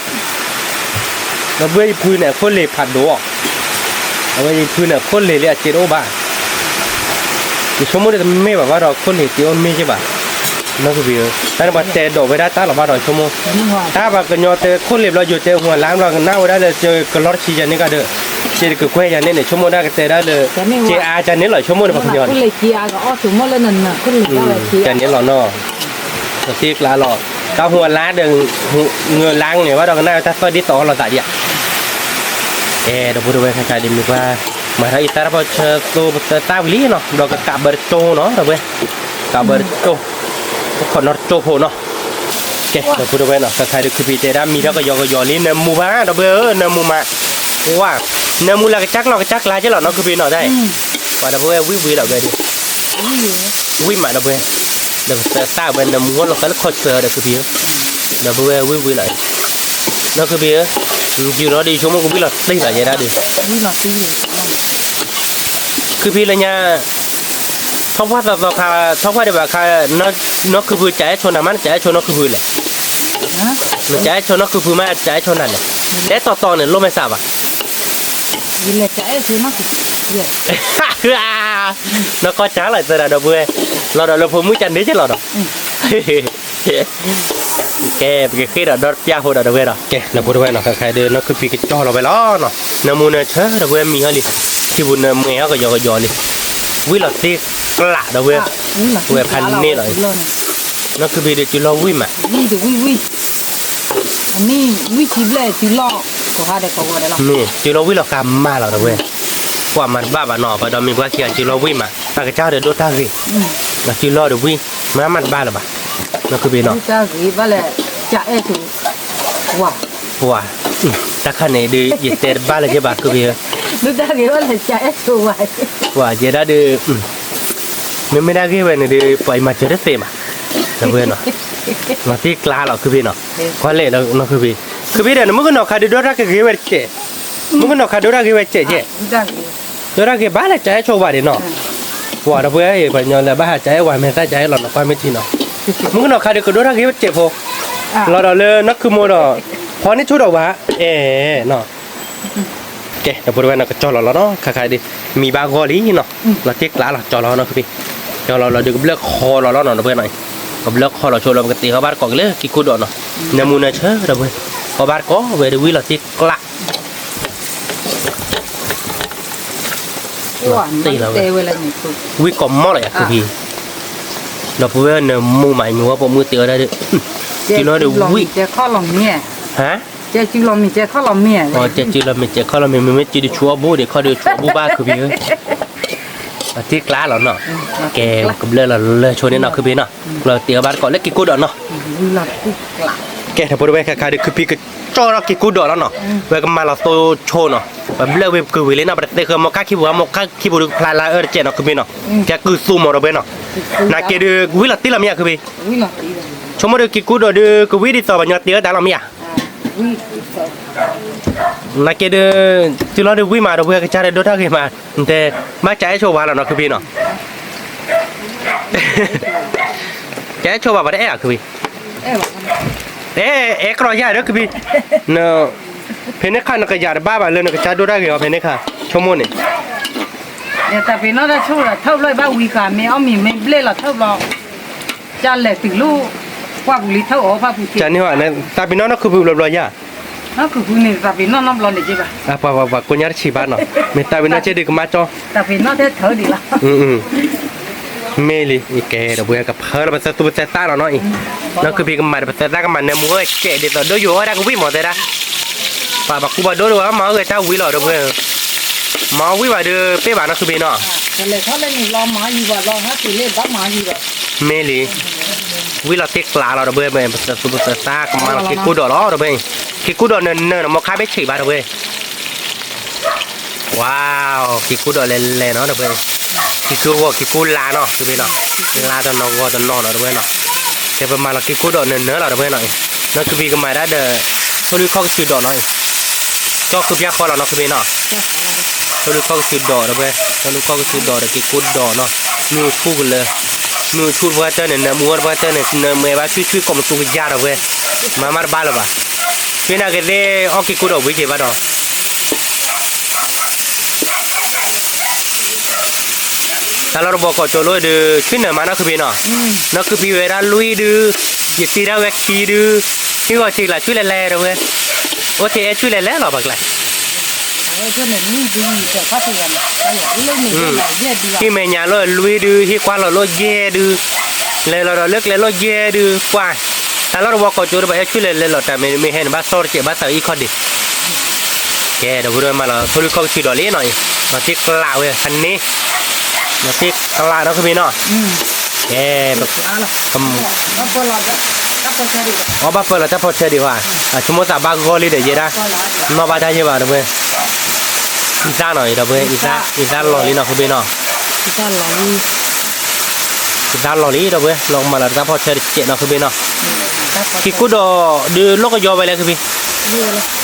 ဒီပုၢ်ဝဲၢ် ယဖုန့ၣ် ခိၣ်လ့ၤဖးဒိၣ်အီၤ, အဝဲယဖုန့ၣ် ခိၣ်လ့ၤလံအစဲးတအိၣ်ဘၣ် ယဆိကမိၣ်ဒီးတမ့ၢ်ဘၣ်ဘၣ်ဒီး ခိၣ်လ့ၤစ့အိၣ်မ့ၢ်က့ဘၣ်, နီၢ်ခုပံဧၢ, တၢ်န့ၣ်ပှၤတဲဒိးဝဲဒၣ်တၢ်လီၤဘၣ်ဒီးဆိကမိၣ်, တၢ်ပှၤကညီတဲခိၣ်လ့ၤဘျီယိၤတဲဟူးလါဘျီကနၣ်ဝဲဒၣ်လၢကလီတဆံယၤန့ၣ်ကဒီး, စ့တကကွဲၢ်ယၤန့ၣ်န့ၣ် ဆိကမိၣ်ဒၣ်ကတဲဒၣ်လၢ, စ့အါယၤန့ၣ်လီၤ ဆိကမိၣ်န့ၣ်ပှၤကညီန့ၣ်, ယၤန့ၣ်လီၤနီၤ, သ့ကျါလီၤ, တၢ်ဟူးလါဒီး, ငၢၤလါန့ၣ်ဘၣ်ဒီးကနၣ်ဝဲတၢ်သီၣ်ဒ်သိးအီၤလိာ်သးဒံးဧါ အဲ ဒီပုၢ်ဝဲၢ် ခဲခါဒုးမ့ၢ်ပှၤ, မၤထီၣ်အံၤတၢ်တၢ်ဖီၣ်ဆၢသိပသၢသၣ်ဝံၤလံနီၤ ဒီးကကးဘၢတကၠိနီၤ ဒီပုၢ်ဝဲၢ်, ကးဘၢတကၠိ, ခိၣ်နီတကၠိဖိနီၤ, ကဲ ဒီပုၢ်ဝဲၢ်နီၤ ခဲခါဒုးခုဖံတဲဒၣ်မံထီၣ်ကယီကယီလံ နၢမူဘၣ် ဒီပုၢ်ဝဲၢ်ဧၢ နၢမူမး, ဝါ, နၢမူလၢကစၢ်ကျီၢ်ကစၢ်ကျါက့လီၤ နီၢ်ခုဖံနီၤ တၢ်, ပှၤဒီပုၢ်ဝဲၢ်ဝံၣ်ဝံၣ်လီၤဝဲဒၣ်, ဝံၣ်မး ဒီပုၢ်ဝဲၢ်, ဒီးပသၢသၣ်ဝဲ နၢမူလီၤဃဲလၢခီၣ်ဆၢဒီးခုဖံဧၢ, ဒီပုၢ်ဝဲၢ်ဝံၣ်ဝံၣ်လီၤ နီၢ်ခုဖံဧၢ, ယုာ်လီၤဒီးယဆိကမိၣ်ကဝံၣ်လီၤတံၢ်လီၤယဲဒၣ်ဒီး, ခုဖံလၢညါ, ထီၣ်ပှၢ်သီသီခါ, ထီၣ်ပှၢ်ဒံးဘၣ်ခါ, နီၢ်ခုဖုကအဲၣ်ဆိနၤမး နကအဲၣ်ဆိနီၢ်ခုဖုလဲၣ်, နကအဲၣ်ဆိနီၢ်ခုဖုမး ကအဲၣ်ဆိနၤလဲၣ်, တဲတီတီန့ၣ် လိၣ်မဲာ်ဆှးဘၣ် နီၢ်ကီၢ်ကၢလီၤသရၣ်ဒီပုၢ်ဝဲၢ်, လီၤဒီးလၢဖိမုၣ်ကန့ၣ်က့လီၤဒီး, ကဲ ပကဃ့ဒီးဒီတပျၢ်ဖိဒီးတဝဲဒီး ကဲ ဒီပုၢ်တဝဲၢ်နီၤ ခဲခါဒုး နီၢ်ခုဖံကကၠီလီၤဝဲလီၤနီၤ, နၢမူနၢဆၢဒီပုၢ်ဝဲၢ်မံဟီလံ, ထံပူၤနၢမွဲၤဟီၣ်ကယီကယီလံ, ဝံၣ်လီၤသ့ကျးဒီပုၢ်ဝဲၢ်, ဝဲဖးန့ၢ်လီၤ, နီၢ်ခုဖံဒုးစုလီၢ်ဝံၣ်မး, မ့ၢ်စုလီၢ်ဝံၣ်လီၤဃာ်မးလီၤဒီပုၢ်ဝဲၢ်, ကွၢ်မၤတဘၣ်ဘၣ်နီၤ ပှၤဒီးမ့ၢ်ပှၤခံဂၤစုလီၢ်ဝံၣ်မး အကစၢ်ဒီးဒိၣ်တၢ်ဂ့ၤ, စုလီၢ်ဒီးဝံၣ်, မၤမၤတဘၣ်လၢၤဘၣ်, နီၢ်ခုဖံနီၤ ပှၤ, တၢ်ခါန့ၣ်ဒုး ယတဲတဘၣ်လၢၤက့ဘၣ် ခုဖံဧၢ, ပှၤယဲဒၣ်ဒုး, မ့မ့ၢ်ဒၣ်ဂ့ၢ်ဝဲန့ၣ်ဒုး ပှၤအံၤမၤစၢၤတသ့ဘၣ်, ဒီပုၢ်ဝဲၢ်နီၤ, မၤသ့ကျါလီၤ ခုဖံနီၤ, ကွၢ်လဲၣ်နီၢ်ခုဖံ, ခုဖံဒီး နမုၣ်ကနီၤခါဒုး ဒိၣ်တၢ်ကဂ့ၤဝဲတစဲး, မုၣ်ကနီၤခါဒိၣ်တၢ်ဂ့ၤဝဲတစဲးကဲ, ဒိၣ်တၢ်ဂ့ၤဘၣ်လၢကအဲၣ်ဆိဝဲဒံးနီၤ, ပှၤဒီပုၢ်ဝဲၢ် ပှၤကညီလၢဘၣ်ဟးကအဲၣ်ဝဲ မ့ၢ်သၣ်ကအဲၣ်လီၤနီၤ ကွၢ်မ့ၢ်ထံနီၤ, မုၣ်ကနီၤခါဒုးကဒိၣ်တၢ်ဂ့ၤဝဲတစဲးဖိ, လီၤဒီးလၢနီၢ်ခုမိၢ်ဒီး, ဖီန့ၢ်ဆူၣ်ဒီးဝဲ, အဲ, နီၤ ကဲ ဒီပုၢ်တဝဲၢ်နီၤ ကကၠီလီၤလီၤနီၤ ခါခါဒုး, မံဘၣ်ဂီၢ်လံနီၤ, လီၤတ့ၢ်ကျးလီၤ ကၠီလီၤနီၤ ခုဖံ, ကၠီလီၤလီၤဒုးကဘျၢၣ်ခီလီၤလီၤနီၤ ဒီပုၢ်ဝဲၢ်နီၤ, ကဘျၢၣ်ခီလီၤဆိလီၤ ပကတ့အီၣ်ဘၣ်တကိးက့ၤလၢကံၢ်ကူၣ်ဒိးနီၤ, နၢမူနၢဆၢ ဒီပုၢ်ဝဲၢ်, အီၣ်ဘၣ်တကိးဝဲဒုးဝံၣ်လီၤတ့ၢ်ကျး ဝံၣ်ကိးမီၢ်လီၤယၤခုဖံ, ဒီပုၢ်ဝဲၢ်နၢမူမး မ့ၢ်ဝဲပိာ်မုၣ်တ့အီၣ်ဒၣ်ဒုး, တုၤလီၤဒုးဝံၣ်, ဟါ, ကဲစုလီၤမ့ၢ်ကဲခီလီၤမ့ၢ်, ကဲစုလီၤမ့ၢ်ကဲခီလီၤမ့ၢ် မ့မ့ၢ်စုဒုးဆူအီၣ်ဘူၣ်ဒံးခီဒုးဆူအီၣ်ဘူၣ်ဘၣ်ခုဖံဧၢ, အတ့ၢ်ကျးလီၤနီၤ, ကဲ ကဘျၢၣ်လီၤလၢဆိန့ၣ်နီၤခုဖံနီၤ, လီၤတ့အီၣ်ဘၣ်တကိးလၢကံၢ်ကူၣ်ဒိးနီၤ ကဲဒီပုၢ်တဝဲၢ်ခဲခါဒုး ခုဖံကကၠီထီၣ်ကံၢ်ကူၣ်ဒိးလီၤနီၤ, ဝဲကမၤလီၤသိဆိနီၤ, ဝဲဘျၢၣ်ဝဲကုၢ်ဝံၤလံနီၤ ပတသ့ဃၢမီၢ်ကၢ်ခံပူၤ မီၢ်ကၢ်ခံပူၤဒုးကဖျါလၢအအၢတကဲးနီၤခုဖံနီၤ, ကဲကုၢ်သူမီၤဒီပုၢ်ဝဲၢ်နီၤ, နာ်က့ဒုး ဝံၣ်လီၤတံၢ်လီၤမ့ၢ်ဧါခုဖံ, ဆိကမိၣ်ဒုးကံၢ်ကူၣ်ဒိးဒုး ကဝံၣ်ဒ်သိးပှၤညီတ့အီၣ်တၢ်လီၤမ့ၢ်ဧါ နာ်က့ဒုး, တုၤလီၤဒုးဝံၣ်မး ဒီပုၢ်ဝဲၢ်ကစၢ်ဒီးဒိၣ်တၢ်ဂ့ၤမး, နတဲ, ဘၣ်ကအဲၣ်ဆိဝဲလီၤနီၤခုဖံနီၤ, ကအဲၣ်ဆိဝဲပှၤတအဲၣ်လီၤခုဖံ, အဲ, အဲၣ်ကရီယၤဒီးခုဖံ, ဖဲန့ၣ်ခါနကယၤတဘၣ်ဘၣ်လၢနကစၢ်ဒိၣ်တၢ်ဂ့ၤအီၤဖဲန့ၣ်ခါ, ဆိကမိၣ်န့ၣ် တၢ်ပ့ၤနီၣ်တၢ်ဆိၣ်ဒီးထၢၣ်ဘျီဘၣ်ဝံၤဃာ် မ့ၢ်အီၣ်မ့ၤမ့ၢ်ဘျဲၣ်လီၤထၢၣ်ဘျီ, ကလဲၤတုၤလၢ, ကွၢ်ပူၤလံထၢၣ်အီၣ်ဖၣ်ပူၤကဲ, တၢ်ပ့ၤနီၣ်နီၢ်ခုဖုဘျီဘျီယၤ, နီၢ်ခုဖုန့ၣ် တၢ်ပ့ၤနီၣ်နီတဘျီန့ၣ်က့ဘၣ်, ပှၤကိးညါတဆံးဘၣ်နီၤ, မ့ၢ်တၢ်ပ့ၤနီၣ်ကဲဒုးကမၣ်ကၠီ, တၢ်ပ့ၤနီၣ်ထဲထၢၣ်ဒံးလီၤ မ့ၢ်လံ, ကဲဒီပုၢ်ဝဲၢ်ကဖၢလီၤပသၢသူပသၢသၣ်လီၤနီၤအံၤ, နီၢ်ခုဖံကမၤဒီးပသၢသၣ်ကမၤနၢမူဝဲကဲး ဒ်သိးဒိယိာ်ဝဲဒၣ်ကဝံၣ်မီၤသဲဒၣ်, ပှၤဘၣ်ကူဘၣ်ဒိဒုးဝဲမၤအီၣ်ဂဲၤတၢ်ဝံၤလီၤဒီပုၢ်ဝဲၢ်, မၤအီၣ်ဝံၣ်ဘၣ်ဒုးပ့ၢ်ဘၣ်နီၢ်ခုဖံနီၤ, မ့ၢ်လံ, ဝံၣ်လီၤတ့ၢ်ကျးလီၤဒီပုၢ်ဝဲၢ် ပသၢသူပသၢသၣ်ကမၤလီၤကံၢ်ကူၣ်ဒိးလီၤဒီပုၢ်ဝဲၢ်, ကံၢ်ကူၣ်ဒိးနၢနၢနီၤ မီၢ်ခါဘ့ၣ်ဆံးဘၣ်ဒီပုၢ်ဝဲၢ် ဝါ, ကံၢ်ကူၣ်ဒိးလဲၤလဲၤနီၤ ဒီပုၢ်ဝဲၢ်, ကံၢ်ကူၣ်ဂီၤကံၢ်ကူၣ်လါနီၤ ခုဖံနီၤ, လါတနီၤဂီၤတနီၤနီၤ ဒီပုၢ်ဝဲၢ်နီၤ, ကဲပမၤလီၤကံၢ်ကူၣ်ဒိးနၢနၢလီၤ ဒီပုၢ်ဝဲၢ်နီၤ, နီၢ်ခုပံၤကမၤဒၣ်ဒီး ထိၣ်လွံၢ်ခီၣ်ကဆူးဒီးနီၤ, ကၠီၣ်ဃုပျၢ်ဃီလီၤနီၢ်ခုပံၤနီၤ, ထိၣ်လွံၢ်ခီၣ်ကဆူးဒီးဒီးဝဲ, ထိၣ်လွံၢ်ခီၣ်ကဆူးဒီးဒီးက့ၤကိၢ်ဒီးနီၤ, မ့ၣ်အူဆူၣ်ကလၢာ်, မ့ၣ်အူဆူၣ်တပှၢ်တၢၢ်န့ၣ် နၢမူအီၣ်တပှၢ်တၢၢ်န့ၣ် နမဲာ်ဘၣ်ဆွံဆွံကိးမသူကယၤဒီးဝဲ, မၤမးတဘၣ်လၢၤဘၣ်, ဖဲန့ၣ်ကသ့ၣ်အီၣ်က့ၤကိၢ်ဒီးဝံၤက့ၤဘၣ်ဒီး တၢ်လီၢ်တဘီကီးကၠိလိၣ်ဒုး ဆ့ၣ်နၢၤမးနီၢ်ခုပံၤနီၤ, နီၢ်ခုပံၤဝဲဒၣ်လွံၢ်ဒုး, ယတ့ဒၣ်ဝဲခံဒုး, ဟံၣ်ဂီၤဆံးကျါဆူလဲၤလဲၤဒီးဝဲ, အိၣ်ထဲအဲၣ်ဆူလဲၤလဲၤလီၤပှၤကျါ, ဟံၣ်မဲာ်ညါလိၣ်လွံၢ်ဒုး, ဟံၣ်ကွၢ်လီၤလိၣ်ယဲၢ်ဒုး, လဲၤလီၤဒီးလၢကျဲလိၣ်ယဲၢ်ဒုး, ပှၤ, တၢ်လီၢ်တဘီကီးကၠိဒုး ပှၤအဲၣ်ဆူလဲၤလဲၤလီၤတၢ်မ့ၢ်မ့ၢ်ဟဲန့ၣ် ဘၣ်စီၣ်တစဲးဘၣ်သးအံၤခီၣ်ဒံး ကဲဒီးပဒိၣ်မးလီၤ ထိၣ်လွံၢ်ခီၣ်ကဆူးဒီးလံနီၤအံၤ, လီၤတံၢ်ကျးဝဲဖးန့ၣ်, လီၤတံၢ်ကျးနီၢ်ခုပံၤနီၤ, ကဲ, အီၣ်ဘၣ်ပၢလီၤတၢ်ဖီၣ်ဆၢဒံးဘၣ်, အဆိကမိၣ်သးဘၣ်ဂီၢ်လံဒီးယဲဒၣ်, နီၣ်ဘၣ်တၢ်ယဲၢ်ဘၣ်ဒီးပှၤ, အံသၣ်နီၤအံၤဒီးပှၤ, အံသၣ်လီၤလံနီၢ်ခုပံၤနီၤ, အံသၣ်လီၤလံဒီးပှၤ လီၤကမၤလီၤတၢ်ဖီၣ်ဆၢတစဲးနီၢ်ခုပံၤနီၤ, ခံကိၢ်ဒီးဒုးလိၣ်ကယီဝဲလဲၣ်ခုပံၤ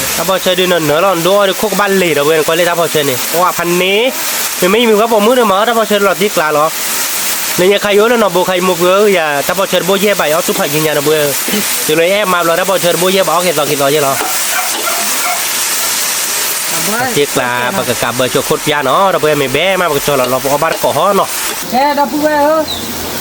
တၢ်ဖီၣ်ဆၢဒုးနနၢၤလီၤ နဒိၣ်အီၣ်ဒုးခိၣ်ကဘၣ်လံာ်ဒီးပှၤ နကွၢ်လၢတၢ်ဖီၣ်ဆၢန့ၣ် ပှၤဖးန့ၣ်, မ့မ့ၢ်ယမ့ၢ်ဝဲပိာ်မုၣ်ဒီးမၤအီၣ်တၢ်ဖီၣ်ဆၢလီၤတံၢ်ကျါလီၤ, လၢညါခါယအိၣ်လၢနီၢ်ဘိခါယမိၢ်ပှၢ်ဧၢ ယၤတၢ်ဖီၣ်ဆၢတဘိယဲၢ်ဘၣ် ယအီၣ်သူၣ်ဖးကံညါဒီးပှၤ, တုၤလၢယအဲၣ်မၤဘျီတၢ်ဖီၣ်ဆၢတဘိယဲၢ်ဘၣ် အီၣ်က့ၤသီက့ၤသီယဲၢ်လီၤ တံၢ်ကျါ ပကကးဘၢဆိခိၣ်တပျၢ်နီၤ ဒီးပှၤမ့ၢ်ဘဲမး ပကကၠီၤလီၤလီၤ ပအီၣ်ဘၣ်တကိးဟီနီၤ, ဒီပုၢ်ဝဲၢ်ဧၢ,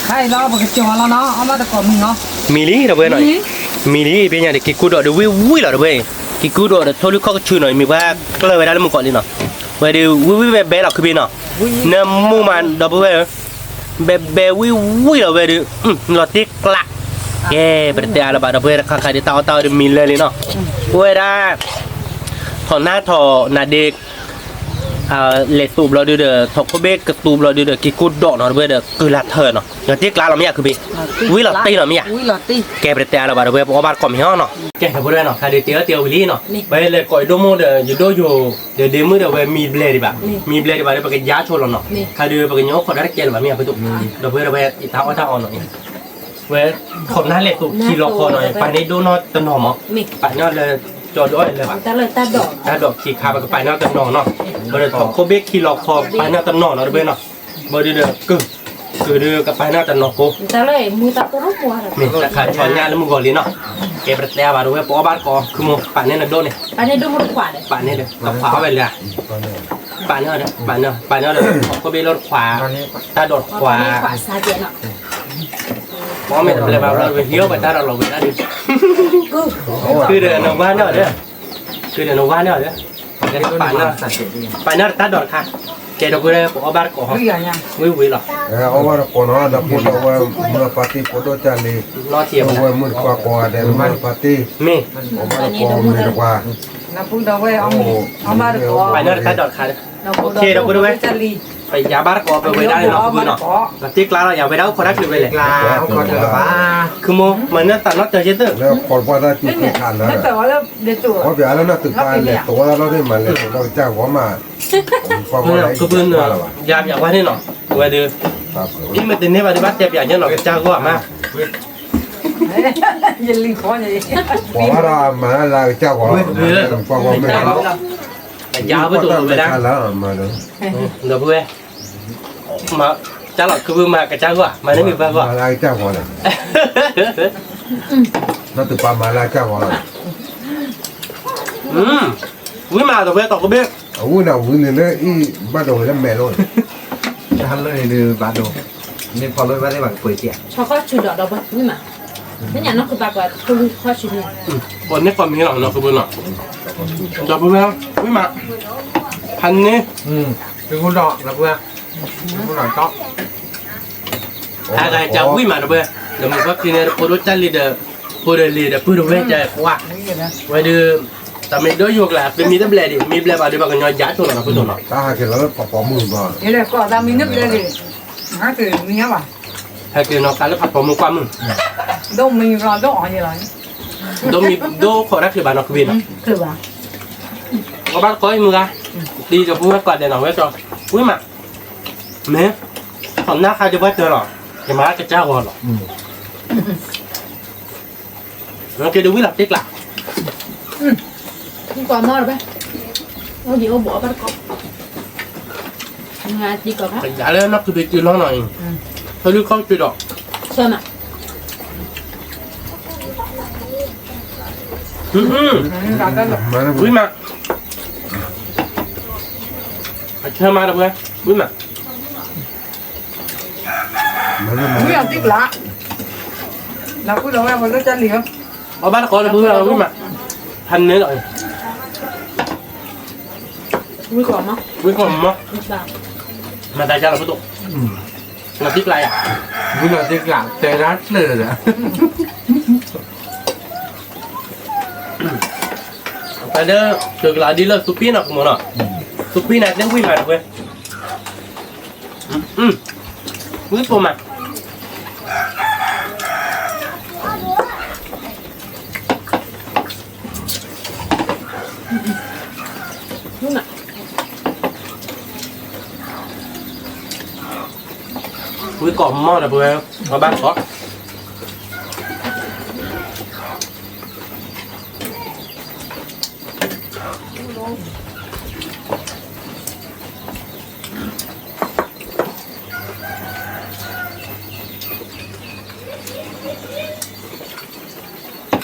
ခါအံၤလီၤ ပကကၠီၤလီၤနီၤ အီၣ်ဘၣ်တကိးမံၤနီၤ, မံၤလံဒီးပှၤနီၤ, မံၤလံ ဖဲညါဒီး က့ၤကူၣ်ဒီးဒီးဝံၣ်ဝံၣ်လီၤဒီးပှၤ, က့ၤကူၣ်ဒီးဒီး ထိၣ်လွံၢ်ခီၣ်ကဆူးနီၤ မ့ၢ်ပှၤကျၢၢ်ဝဲဒၣ်လၢမုၢ်ကီးလံနီၤ, ဝဲဒီးဝံၣ်ဝံၣ်ဘဲဘဲလီၤခုပံၤနီၤ, နၢမူမးဒီပုၢ်ဝဲၢ်ဧၢ ဘဲဘဲဝံၣ်ဝံၣ်လီၤဝဲဒီး, လီၤတံၢ်ကျး, ကဲ ပတတဲအါလၢၤဘၣ် ဒီပုၢ်ဝဲၢ်တခါခါဒီး တၢ်အီၣ်တၢ်အီဒီးမံၤလၢာ်လံနီၤ, ပဝဲဒၣ်, ထီၣ်နါထီၣ်နၤဒ့, လဲၤသူးဘျီဒုဒီး ထီၣ်ခိၣ်ဘ့ၣ်ကသူးဘျီဒုဒီး က့ၤကိၢ်ဒီးနီၤ ဒီပုၢ်ဝဲၢ်ဒီး ကုၢ်လၢ်ထၢၣ်နီၤ လီၤတံၢ်ကျးလီၤမ့ၢ်ဧါခုပံၤ, ဝံၣ်လီၤတံၢ်လီၤမ့ၢ်ဧါ, ကဲ ပတတဲအါလၢၤဘၣ် ဒီပုၢ်ဝဲၢ် ပအီၣ်ဘၣ်တကိးမံၤဟီနီၤ, ကဲ ဒီပုၢ်ဝဲၢ်နီၤ ခါဒီးတ့အီၣ်တ့အီဝံၤလံနီၤ, ပဝဲလဲၤကိးယဒိၣ်မိၢ်ဒီး ယဒိၣ်ယိၤ ဒီးဒ့မုၣ်ဒီး ဝဲမံၤဘျဲၣ်ဒံးဘၣ်, မံၤဘျဲၣ်ဒံးဘၣ်ဒီး ပကယါဆိလီၤနီၤ, ခါဒီး ပကညီအိၣ်ခိးတၢ်တကဲလၢၤဘၣ်မ့ၢ်ဧါ ပဒိၣ်, ဒီပုၢ်ဝဲၢ် ဒီပုၢ်ဝဲၢ် ယတၢ်အီၣ်တၢ်အီနီၤ, ဝဲ, ထီၣ်နါလဲၤသူးခံလီၤခီနီၤ ပာ်န့ၢ်ဒိၣ်နီၢ်တနီၤမး, ပာ်န့ၢ်လၢ, ကၠီဒိၣ်အီၣ်လၢၤဘၣ်, တၢ်ဒိးခံခါ ပကပာ်န့ၢ်တနီၤနီၤ, ဘၣ်ဒီးထီၣ်ခိၣ်ဘ့ၣ်ခံလီၤခီ ပာ်န့ၢ်တနီၤနီၤ ဒီပုၢ်ဝဲၢ်နီၤ, ဘၣ်ဒီးဒီး ကုၢ်, ကုၢ်ဒီးကပာ်န့ၢ်တနီၤဖိ, မ့ၢ်တၢ်ခါဆီညါလၢမုၢ်ဂီၤလံနီၤ, ကဲ ပတတဲအါဘၣ် ဒီပုၢ်ဝဲၢ် ပအီၣ်ဘၣ်တကိး ခုမိၣ် ပာ်န့ၢ်နဒိၣ်န့ၣ်, ပာ်န့ၢ်ဒိၣ်မိၢ်တခွးဒီး, ပာ်န့ၢ်ဒီး တခွးအီၣ်ဝဲလၢ ပာ်န့ၢ်ဒီး ပာ်န့ၢ်ဒီး ထီၣ်ခိၣ်ဘ့ၣ်လၢတခွး, တၢ်ဒိးတခွး, ပအီၣ်မ့ၢ်တဘျဲးဘၣ်ဘျီ ပဟံးအီၣ်ပတၢ်ဒီးလီၤဝဲဒၣ်ဒီး, ကုၢ်ဒီးနဝါန့ၣ်ဒီး, ကုၢ်ဒီးနဝါန့ၣ်ဒီး, ပာ်န့ၢ်တၢ်ဒိးတခါ, ကဲ ဒီပုၢ်ဝဲၢ် ပအီၣ်ဘၣ်တကိးဟီ, ဝံၤဝံၤလီၤ, အီၣ်ဘၣ်တကိးနီၤ ဒီပုၢ်ဒီဝဲၢ် မုၢ်ပၢ်တံၢ်ဖိဒိၣ်ကၢ်လံ, ဒီပုၢ်ဝဲၢ်မုၢ်တခွးကိးဂၤဒဲး မုၢ်ပၢ်တံၢ်, မ့ၢ်, အီၣ်ဘၣ်တကိးမ့ၢ်တပှၤ, ပာ်န့ၢ်တၢ်ဒိးတခါ, ကဲ ဒီပုၢ်ဝဲၢ်, ပယါဘၣ်တကိး ပဝဲဒၣ်န့ၣ်နီၤ ခုမိၣ်နီၤ, ပတ့ကျါလီၤ ယၤဝဲဒၣ်အိၣ်ခိးတၢ်ချုးဝဲလဲၣ်, ခုမိၣ် မၤနၢၤသးနီၢ်တၢၤက့ၤသုး, လၢခိးတပှၢ်တၢ်စုၤခုခးလၢ, အီၣ်ပၠးလၢနီၢ်သုးပၢ်လဲၤတိၤဝဲဒၣ်လီၤန့ၣ် မၤလဲၤတိၤလီၤကစၢ်ဂီၤမး, ပှၤဂီၤလၢယၤပၠးဝဲန့ၣ်နီၤ, ဝဲဒီး, အံၤမ့ၢ်တန့ၢ်ဘၣ်ဒီး ဘၣ်တဲပၠးညါနီၤ ကစၢ်ဂီၤမး, ပှၤဘၣ်ဒီးမၤလၢကစၢ်ဂီၤ, ပှၤဂီၤမ့ၢ်, ယၤပၢ်တိၤဝဲဒၣ်, ဒီပုၢ်ဝဲၢ် မၤ, ကၢ်လီၤခုပမၤကစၢ်ဂီၤ မၤန့ၢ်မ့ၢ်ပှၤဂီၤ, မၤလၢကစၢ်ဂီၤလဲၣ်, နီၢ်သုးပၢ်မၤလၢကစၢ်ဂီၤလီၤ, ဝံၤမး ဒီပုၢ်ဝဲၢ် ထီၣ်ခိၣ်ဘ့ၣ်, အဝံၤန့ၣ်ဝံၤန့ၣ်လၢအံၤ ဘၣ်ဒိဝဲလၢမဲာ်လိၤ, တၢ်လၢန့ၣ်ဒုးဘၣ်ဒိ, မ့ၢ်ဖီၣ်လိဘၣ်သ့ၣ်ဘၣ်ကပှ့ၤကဲး, ဆီခီၣ်ဆူၣ်ဒီး ဒီပုၢ်ဝဲၢ် ဝံၤမး, သ့ၣ်ညါနီၢ်ခိပၢ်ကွၢ် ထိၣ်လွံၢ်ခီၣ်ဆူၣ်န့ၣ်, ပှၤန့ၢ်ကီၢ်မ့ၢ်လီၤ နီၢ်ခိပၢ်နီၤ, ဒီပုၢ်ဝဲၢ် ဝံၤမး, ဖးန့ၢ်, တၢ်ဂၤကဝံၤမး ဒီပုၢ်ဝဲၢ်, ဒီးမုၢ်ဖီၣ်ခံန့ၣ် ဖိဒိၣ်ကၢ်လံဒီး, ဖိဒီးလံၤဒီး ပုၢ်ဒီးဝဲၢ်ကကွၢ်, ဝဲဒီး, တၢ်မ့ၢ်ဒိၣ်ယိာ်ကျါ ပမံတဘျဲၣ်ဒံး မံဘျဲၣ်ဘၣ်ဒီး ပှၤကညီယါဆိလီၤနီၤ ပနီၤ, တၢ်ဟဲက့ၤလီၤလၢဖးပိာ်မုၣ်ဘၣ်, ဟဲက့ၤနီၤကါလၢဖးပိာ်မုၣ်ကွၢ်မုၢ်, ဒိၣ်မံၤဘျီဒိၣ်အီၤယဲလီၤ, ဒိၣ်မံၤဒိၣ်ခိးတၢ်ချုးဘၣ်နီၤ ကဘ့ၣ်နီၤ, အီၣ်ဘၣ်တကိးအံၤမုၢ်ဂၤ, ဒ်ဒီပုၢ်ဝဲၢ်ကွၢ်ဒဲးနီၤ ဝဲကီ, ဝံၤမး, မ့ၢ်, ထီၣ်နါခါယပှၢ်တၢၢ်လီၤ, ယမၤကစၢ်ဂီၤလီၤ. က့ၤဒုးဝံၣ်လီၤတ့ကျး, ကီမီၢ်တဖဲ, အိၣ်ဒံးအိၣ်ဘိးဘၣ်တကိး, ယၤလၢနီၢ်ခုဘ့ၣ်တုၤလီၤနီၤအံၤ, ဖဲလုၢ်ခီၣ်က့ၤဒီး, ဆၢမး, ဝံၣ်မး, အဆၢမးတဖဲ, ဝံၣ်မး ဝံၣ်အီၤတ့ကျး, နကွၢ်လီၤဝဲ ပလၢတၢ်လံၤဧၢ, အဘၣ်တကိးလၢပဝံၣ်အီၤဝံၣ်မး, ဖးန့ၣ်လီၤ, ဝံၣ်ကီးမး, ဝံၣ်ကီးမး, မၤတၢ်ကၢလီၤပတိၣ်, ဝံၣ်လီၤတ့ကျးယၤ, ဝံၣ်လီၤတ့ကျး တဲဒၣ်တၢၢ်ဒီး ဖဲလၢ ကကလးဒ်လၢသူပံၢ်နီၤကမိၢ်နီၤ, သူပံၢ်န့ၣ်သ့ၣ်ဝံၣ်မးတဖဲ, ဝံၣ်ပိာ်မး, ဝံၣ်က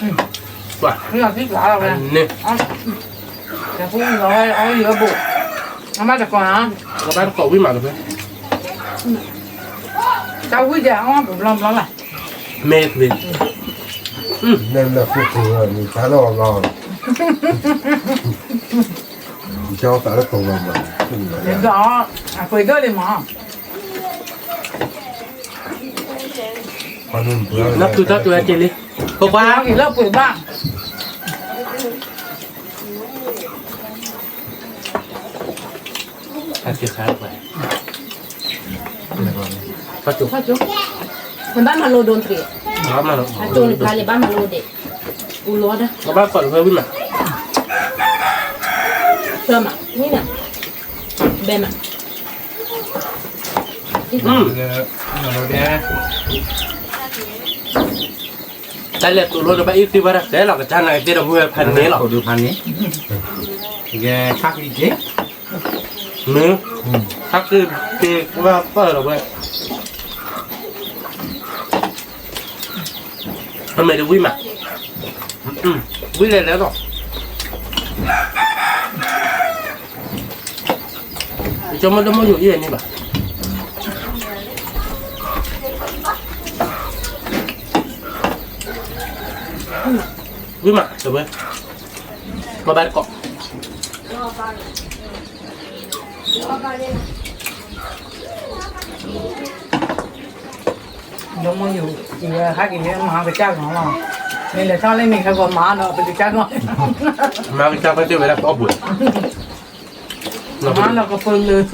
ီးမီၢ်ဒီးပဝဲ, ပဘၣ်ကီး န့ၣ်, အဝဲအီၣ်ယံၤအဘိ, အမါတကိး, အဘၣ်တကိးဝံၣ်မးတဖဲ, တၢ်ဝံၣ်ဒဲးအီၣ်ဘျီဘျီလၢ်, မ့ၢ်တဖဲ, နဲၣ်လၢခိခိၣ်နံၤဖးလီၤဘျီ, ကၠီသးလၢခိၣ်ဘျီဘျီ, ဒီး, အပှ့ၤဒိၣ်လံမး နီၢ်သူတၢ်တူၢ်ဝဲက့ၤလံ, ဖိခွါ, လၢပှ့ၤဘၣ်, နဘၣ်မၤလိဒိၣ်တဂ့ၤ, အကျိၤန့ၣ်ဖျါလံ ဘၣ်မၤလိဒိၣ်, အူလီၤဒၣ်, ဘၣ်ကိးတဖဲဝံၣ်မး, ဆၢမး, ဝံၣ်မး, ဘဲမး တၢ်လဲၤတိာ်လိာ် တဘၣ်အံၣ်သံဘၣ်တၢ် တဲလီၤကစၢ်နာ်က့ၤသ့ၣ်ဒီး မုၢ်ဝဲဖးန့ၣ်လီၤ, ဖးန့ၣ်, ယဲခါကံက့ၤ, မ့ၢ်, ခါကံက့ၤ ကဘၣ်ပၢၢ်လီၤဝဲ, အမ့ၢ်တဝံၣ်မး, ဝံၣ်လဲၤလဲၤလီၤ ကၠီမ့ၢ်တမ့ၢ်ယိၤအံၤန့ၣ်ဘၣ်, ဝံၣ်မး တဝဲ, ပဘၣ်တကိး ဒီမါယိၤ, ယဟဲက့ၤမၤကစၢ်ဂီၤလီၤ, မ့ၢ်လဲၤထီၣ်လၢမ့ၢ်ဟဲဂီၤမၤဒီး ပကစၢ်ဂီၤ, မၤကစၢ်ဖဲသ့ၣ်ဝဲဒၣ်ပီၣ်ဘှံး, မၤလီၤကပၢၤလၢ,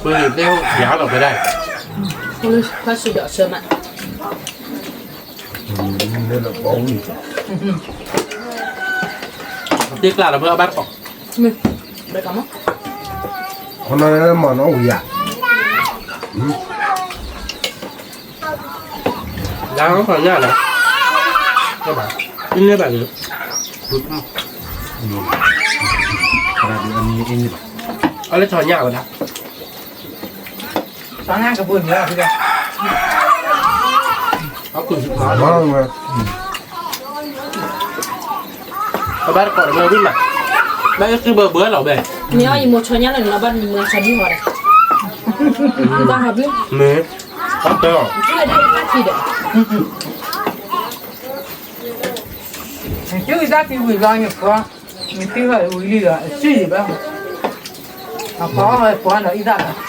ပၢၤလၢသ့ၣ်ယၤလီၤဖဲဒၣ်, ဖဲစူၤဒီးဆၢမး, တ့ကျးလီၤဖဲအဘၣ်တကိး, မ့ၢ်, ဘဲကမၤ, ခီနီၢ်မၤနီၢ်ဝံၤယၤ လါထီၣ်ညၣ်လီၤ, အန့ၢ်ဘၣ်လၢ, အလၢထီၣ်ညၣ်ဝဲဒၣ်, ထီၣ်ညၣ်ကပူၤန့ၣ်လီၤ, အကူၣ်စ့ၢ်ကီး ပဘၣ်တကိးတဘၢဝံၣ်မး, ဘၣ်အၢသုဘၢဘၢလီၤဘဲ, မ့ၢ်အီၣ်ယမိၢ်ဆီညၣ်လီၤန့ၣ် ဘၣ်နမၤဆီဒံဟီဒီး, ဘၣ်ဟးဘျုး, မ့ၢ်, အီၣ်တၢ်အီၣ်, ကၠူၣ်တၢ်ထံဝံၤလီၤယဖိ, နထံၣ်ဝံၤလံဒီး အစံၣ်ဘၣ်, အဖီအီၣ်ဝဲပှၤဒီးအံသၣ်ဘၣ်,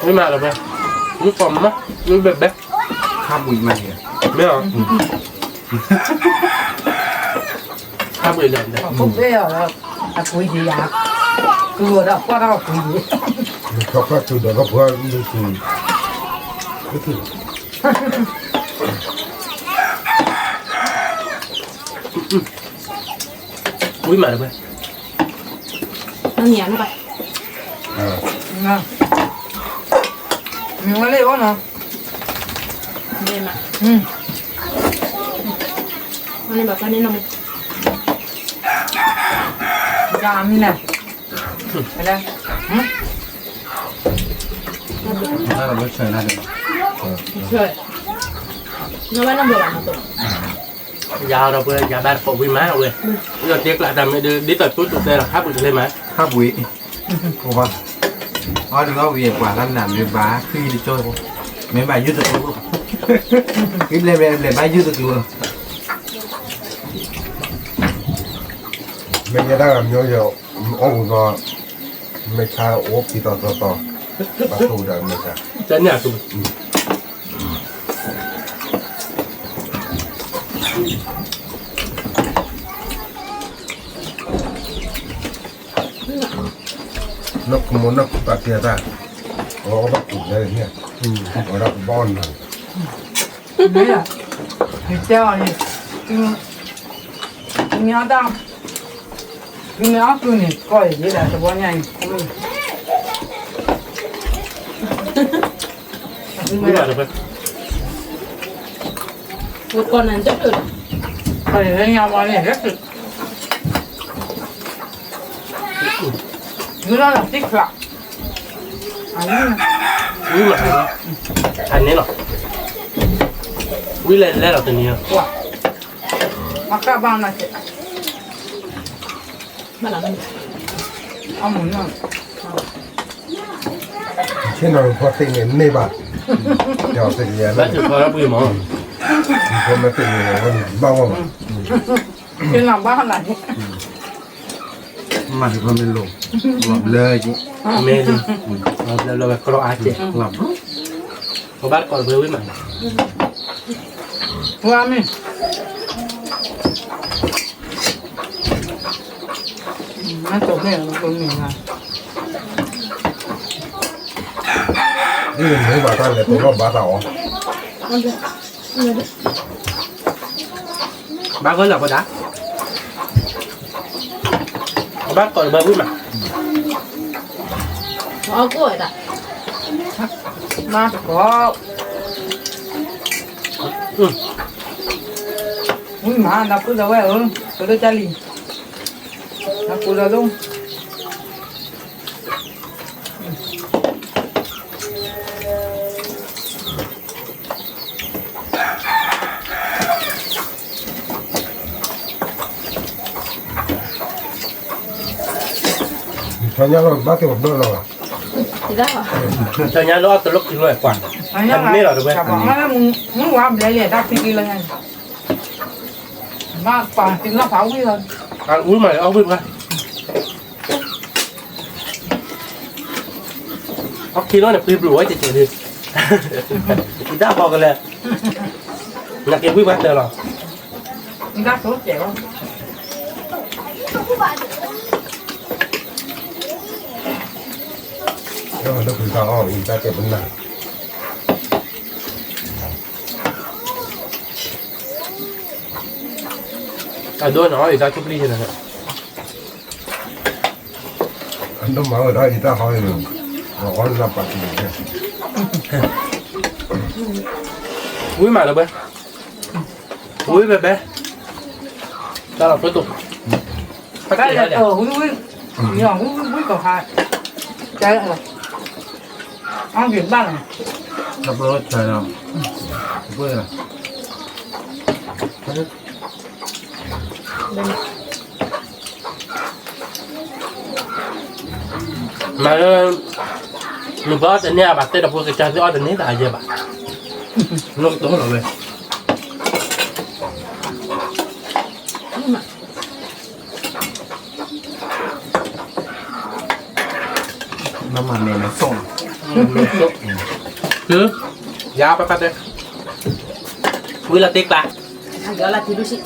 ဝံၣ်မးလီၤဘဲ, ဝံၣ်ကိးမး, ဝံၣ်ဘဲဘဲ, ခါပူၤမး, မ့ၢ်, ခါပူၤဒီး, အပူၤယံၤယၤ, ကဒီးကွၢ်တၢ်အပူၤယံၤ, ခါပူၤဒီးကပှၤ, ဝံၣ်မးလီၤဘဲ, နမံၤအါန့ၣ်ဘၣ်, မံၤဝဲလၢအီၣ်နီၤ, မ့ၢ်မး, န့ၣ်ဘၣ်ဖဲန့ၣ်နီၤမူ, ကမနၤ, ဖဲလဲၣ်, ဆၢ, နဘၣ်နဘၣ်လီၤ, ယၤဒီးပှၤယၤဘၣ်တကိးဝံၤမးဝဲ, ဒီးတ့ကျးတၢ်မ့ၢ်ဒ်သိးကျိတိာ်တဲလီၤ ဟးပူၤတလဲမး, ဟးပူၤ, အီၤဒုးအီၣ်ဝံၤပှၤလၢနၤမ့ၢ်ဘၣ်ဃံတကၠိ, မ့ၢ်ဘၣ်ယုၢ်တကျိ, ဃံဘျဲဘျဲဘျဲဘၣ်ယုၢ်တကျိလီၤ, မ့ၢ်ယဲဒၣ်ဂၤမ့ၢ်ယအီၣ်ဝံၤဒီး, မဲာ်ဆါအိၣ်ဖံးတီၤတီၤတီၤ, ပှၤထိၣ်ဝံၤဒီးမဲာ်ဆါ, တန့ၢ်အတူ, နကမိၢ်နကပာ်ကဲတၢ်, အဝဲအီၣ်ဘၣ်ကူးလဲၣ်န့ၣ်, အဝဲဒၣ်ကဘၣ်အီၣ်နၤ, မ့ၢ်, ယတဲအီၤန့ၣ်, မ့ၢ်အီၣ်တၢ်, မ့ၢ်အီၣ်ကူးန့ၣ် ကီၢ်အံၤဒ်လဲၣ်တဘျီညါအံၤ, ဝံၤဘၣ်တပှဲၤ, ဝဲကီၢ်နၤတၢ်, ကီၢ်အံၤလၢညါဝါန့ၣ်, ဝံၤလီၤလီၤသံချါ, ဝံၤမး, အန့ၣ်လီၤ, ဝံၤလဲၤလဲၤလီၤတနံၤလီၤ, အကဘၣ်နၤကဲ, အမုၢ်နီၤ, ဆ့ၣ်နီၤဖီသ့ၣ်န့ၣ်န့ၢ်ဘၣ်, ယသ့ၣ်ကယၤလၢ, ဘၣ်သ့ၣ်ဖီလၢပှ့ၤမး, ဖီမ့ၢ်သ့ၣ်န့ၣ်ဘၣ်ဝဲမး, ဆ့ၣ်နီၤဘၣ်နၤ, မၤတဖီမ့ၢ်လိၤ, လီၤဘျၢက့, မ့ၢ်, လီၤဘျၢလီၤဝဲကရီအါကဲ, ပဘၣ်တကိးတပှဲၤဝံၤမး, ဝါမ့ၢ်, မ့ၢ်, မ့ၢ်ဘၣ်တၢ်လဲၤပလီၢ်ဘၣ်တၢ်အီၤ, ဘၣ်ဂၢၢ်လၢပဒၣ်, ဘၣ်ကိးတဘၢဝံၣ်မး, အီၣ်ကိၣ်ဝဲဒၣ်, မၤတကိး, ဝံၣ်မး နၢ်ပၢၢ်လီၤဝဲဧၢ, ကဒိၣ်ကၢ်လံ, နၢ်ပၢၢ်လီၤဒိၣ် ဆၢညါလီၤဘၣ်က့ၤပဘၢလီၤဘၣ်, ဆၢညါလီၤအတလိၣ်က့ၤလီၤကွၢ်, မ့ၢ်လီၤတဝဲ, မုၢ်ဝါဘျဲၣ်လဲၣ် တၢ်ခံက့ၤလီၤညါ, မ့ၢ်ကွၢ်က့ၤနီၢ်ဖးဝံၣ်လီၤ, အဝံၣ်မးအီၣ်ဝံၣ်ပှၤ အီၣ်ခံလီၤန့ၣ် ပှ့ၤဘျုးဝဲကဲကဲဒၣ်, ယတၢ်ဟီကလဲၣ်, နက့ၤဝံၣ်ပှၤတၢ်လီၤ, ယတၢ်တိစဲးလီၤ, လၢပတၢ်အီၣ် ယတၢ်တဲပနၢ် အဒိန့ၣ် ယတၢ်ထူပျံၤန့ၣ်, အဒိမၤဝဲဒၣ်ယတၢ်ဟီန့ၣ်, အီၣ်လၢပာ်တံၢ်န့ၣ်, ဝံၣ်မးလၢၤဘၣ်, ဝံၣ်ဘဲဘဲ, တၢ်လီၤဖျိတိၣ်, ဝံၣ်ဝံၣ်, ဝံၣ်ဝံၣ်ကီၢ်ခါ, ကဲလီၤ, အီၣ်က့ၤဘၣ်လီၤ, တၢ်ပၢၢ်ဆၢလီၤ, ပၢၢ်လီၤ မၤလၢ နဘၣ်အီၣ်တန့ၢ်အဘၣ်တဲဒီး ဖိကစၢ်သ့ၣ်အီၣ်တန့ၢ်သးယဲဘၣ်, နကတိၤလီၤဝဲ မၤမၤမဲာ်မဲာ်စိၣ်, ယၤပၢ်ပၢ်တဲ, ဝံၤလီၤတ့ကျး, ယၤလီၤတ့ကျး, အီၣ်,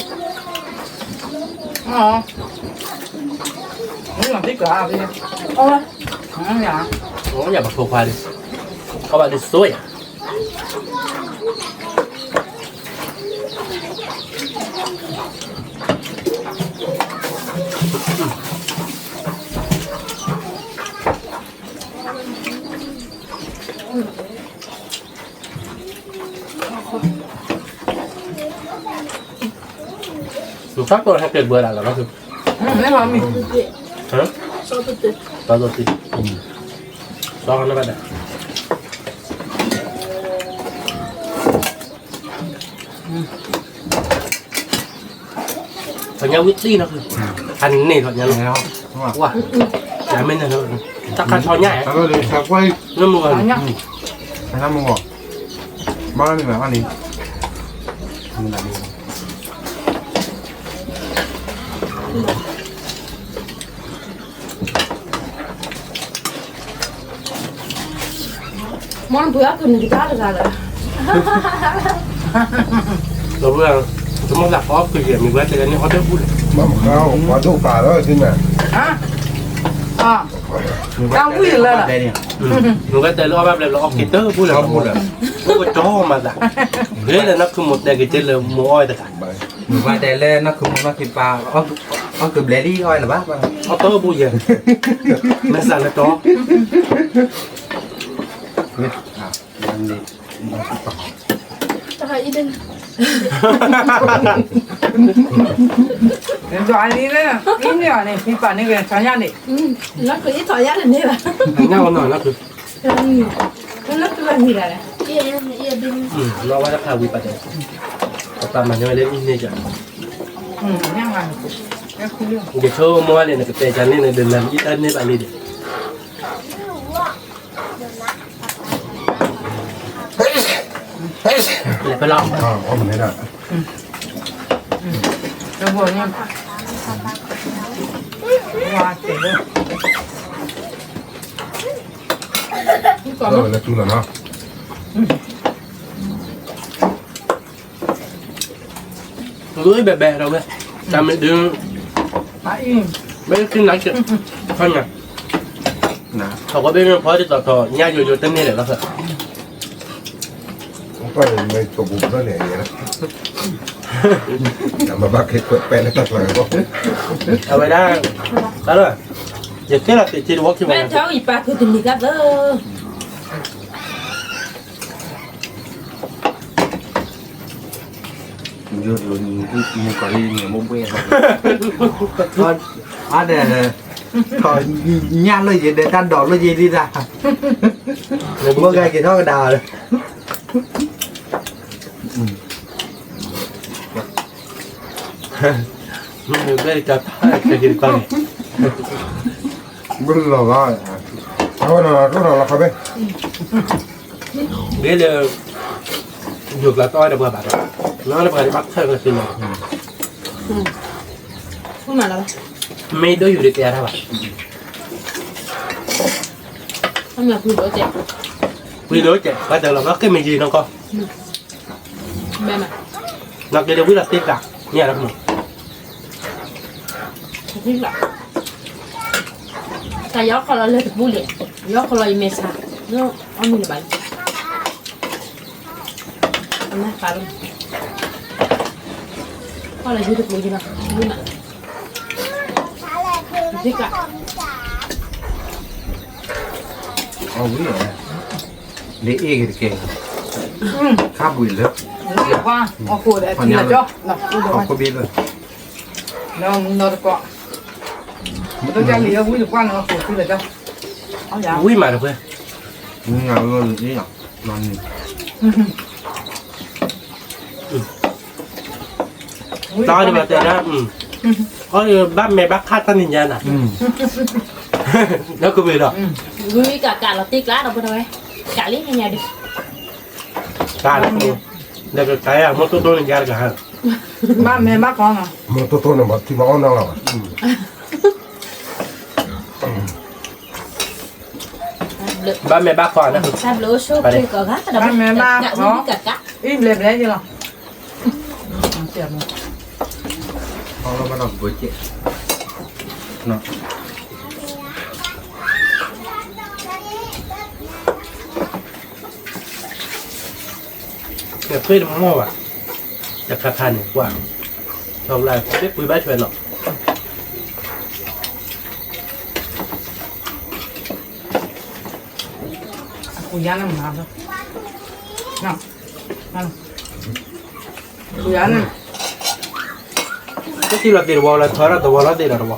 ယၤပဖိခွါလံ, အီၣ်ဘၣ်ဒ်စိယၤ အ တၢ်ကီဟဲက့ၤဘၢဒၣ်လီၤနီၢ်ခိ, မ့ၢ်မ့ၢ်, စီၤတတ့, စီၤတတ့, စီၤနဘၣ်ဒၣ်, ထီၣ်ညါဝံၤတံၢ်နီၢ်ခိ, အန့ၣ်ထီၣ်ညါလီၤ, ဝါ, ယမ့ၢ်န့ၣ်, တၢ်ခါထီၣ်ညါ, နမုၢ်ဂီၢ်, နမုၢ်ဂီၢ်, ဘၣ်န့ၣ်ဘၣ်န့ၣ် မ့ၢ်နပှ့ၤအီၣ်ကုၢ်န့ၣ်ကတၢၢ်တဂၤလၢ, တမ့ၢ်သးကအီၣ်ကုၢ်ယဲၢ် မ့ၢ်ဝဲတဲလၢန့ၣ်အီၣ်တၢ်ဘူၣ်လဲၣ်, ပှၤဒိၣ်ပာ်လီၤသ့ၣ်ညါ, တၢ်ဝံၣ်လၢ, မ့ၢ်ဝဲတဲလၢအီၣ်ဘၣ်ဘျဲၣ်လၢအီၣ်က့ၤတၢ်ဘူၣ်လဲၣ်, အီၣ်ဘူၣ်လဲၣ်, အိၣ်ကတီၢ်မၤသး, ဂ့ၤလၢနီၢ်ခိမိၢ်တဲက့ၤတဲလၢမိၢ်အီၣ်တဂၤ မ့ၢ်ဝဲတဲလၢနီၢ်ခိမိၢ်နီၢ်ခံပၢ်, အီၣ်ကဘျဲၣ်လံအီၣ်လၢၤဘၣ်, အီၣ်တၢ်ဘူၣ်ယဲၢ်, မ့ၢ်စးလၢတီ ဒီးအံၤန့ၣ်, အံၤန့ၣ်, ဖံပာ်န့ၢ်က့ၤထီၣ်ညါန့ၣ်, လီၤခီအံၤထီၣ်ညါတန့ၢ်ဘၣ်, ညါဝဲနီၤလီၤခီ, လီၤဝဲတခါဝံၤပာ်တဲ, ပပာ်မၤန့ၢ်ဝဲလၢအံၤန့ၣ်က, ယဆိကမိၣ်န့ၣ် နကတဲကန့ၣ်န့ၣ် ဒ်နမ့ၢ်တၢ်န့ၢ်ဘၣ်လံဒီး လဲၤဖဲလီၤ, လၢတူၢ်လီၤနီၤ, ဘဲဘဲဒီးဝဲ, တၢ်မ့ၢ်ဒုး, ဘဲက့ၤနၤက့ၤ, ဖီညါ, ထီၣ်ကီဘ့ၣ်န့ၣ်ဖီဒ်သိးထီၣ်ညါယိယိတန့ၢ်လဲၣ်လီၤ, မ့ၢ်ကၠိပူၤဖျၢၣ်န့ၣ်, မ့ၢ်ဘၣ်က့ၤကွဲးပဲလၢတၢ်ကျါကီ, အဝဲဒၣ်, တၢ်လၢ, ယကဲလီၤက့ၤက့ၤတဝီခံဝဲ, မ့ၢ်ထီၣ်အံၤပာ်ဖုးတနံၤကသၢ မ့ၢ်ကီးလံမ့ၢ်ဘှဲၣ်, အါဒီး, ထီၣ်ညၣ်လိၣ်ယဲဒီးတၢ်ဒိးလိၣ်ယဲဒ်တၢ်, ဘိဂၤက့ၤထီၣ်ကဒါလၢ, မ့ၢ်ဘဲၣ်တၢ်ဖးခဲက့ၤတကီၢ်န့ၣ်, ဘၣ်လီၤဘၣ်, အဝဲနီၤ တိၢ်နီၤလီၤခီဘဲ ဘ့ၣ်လၢ, ယိၤကျါတီၢ်ဝဲဒီးပှၤဘၣ်ဒီး, နီၢ်လၢပှၤဒ်ဘၣ်ထၢၣ်ကသ့လီၤ, မ့ၢ်ဒိၣ်ယိၤဒ်တဲအါတၢ်ဘၣ်, ပှ့ၤဒိၣ်ကဲး ဘၣ်တၢ်လီၤဘၣ်က့ၤမ့ၢ်ယံၤနီၢ်ကီၢ်, နီၢ်က့ၤဒီးဝံၤလီၤသ့ကျါ, မ့ၢ်ဒၣ်, တၢ်ယီၤခီလီၤလၢတပူၤလံ, ယီၤခီလီၤယမဲာ်ဆှး, အီၣ်မ့ၢ်လၢၤဘၣ်လံ, အမ့ၢ်ဃးလီၤ, ခီလီၤယတပူၤယဘၣ်, သ့ကျါ, အဝံၤလီၤ, လၢအ့ၣ်က့ၤတကဲ, ခါဘှံးလၢ, ဝံၤလၢပှၢ်, အီၣ်ခိၣ်ဒီးထံလီၤကၠီ, အီၣ်ခိၣ်ဘ့ၣ်လၢ, နီၢ်တကီၢ်, မ့ၢ်ဝံၤလၢပှၢ်န့ၣ်အီၣ်ခိၣ်ထံလီၤကၠီ, ဝံၤမးတဖဲ, ဝံၤလၢအ့ၣ်လီၤ, တၢ်ဒ်ဘၣ်တဲဒၣ်, အီၣ်ဘၣ်မဲာ်ဘၣ်ခါတၢ်နံၤညါနၤ, လၢကဝ့ၤဒီး, ဝံၤကးကးလီၤတ့ကျါဒီးပဝဲ, ကးလံနံၤညါဒီး, ကးလီၤ, ဒီးကကးယၤ မိၢ်တိၢ်တိၢ်န့ၣ်ယါတကဟါ, ဘၣ်မဲာ်ဘၣ်ခီနီၤ, မိၢ်တိၢ်တိၢ်န့ၣ်မၤထံမၤအီၣ်နီၢ်လီၤဘၣ် ဘၣ်မဲာ်ဘၣ်ခီ, ဘၣ်မဲာ်ဘၣ်ခီ, အီၣ်လီၤဘၣ်ဒီးဘၢကဲး, နဃ့တမီၢ်ဘၣ်, တခါခါန့ၣ်ကွၢ်, ထီဘိလၢပှ့ၤဘၣ်ထွဲလီၤ, အပူၤယါန့ၣ်မၤ, ပူၤယါန့ၣ်, တထံၣ်လီၤသ့ၣ်တဝီလၢ ထီထီၣ်တဝီလီၤသ့ၣ်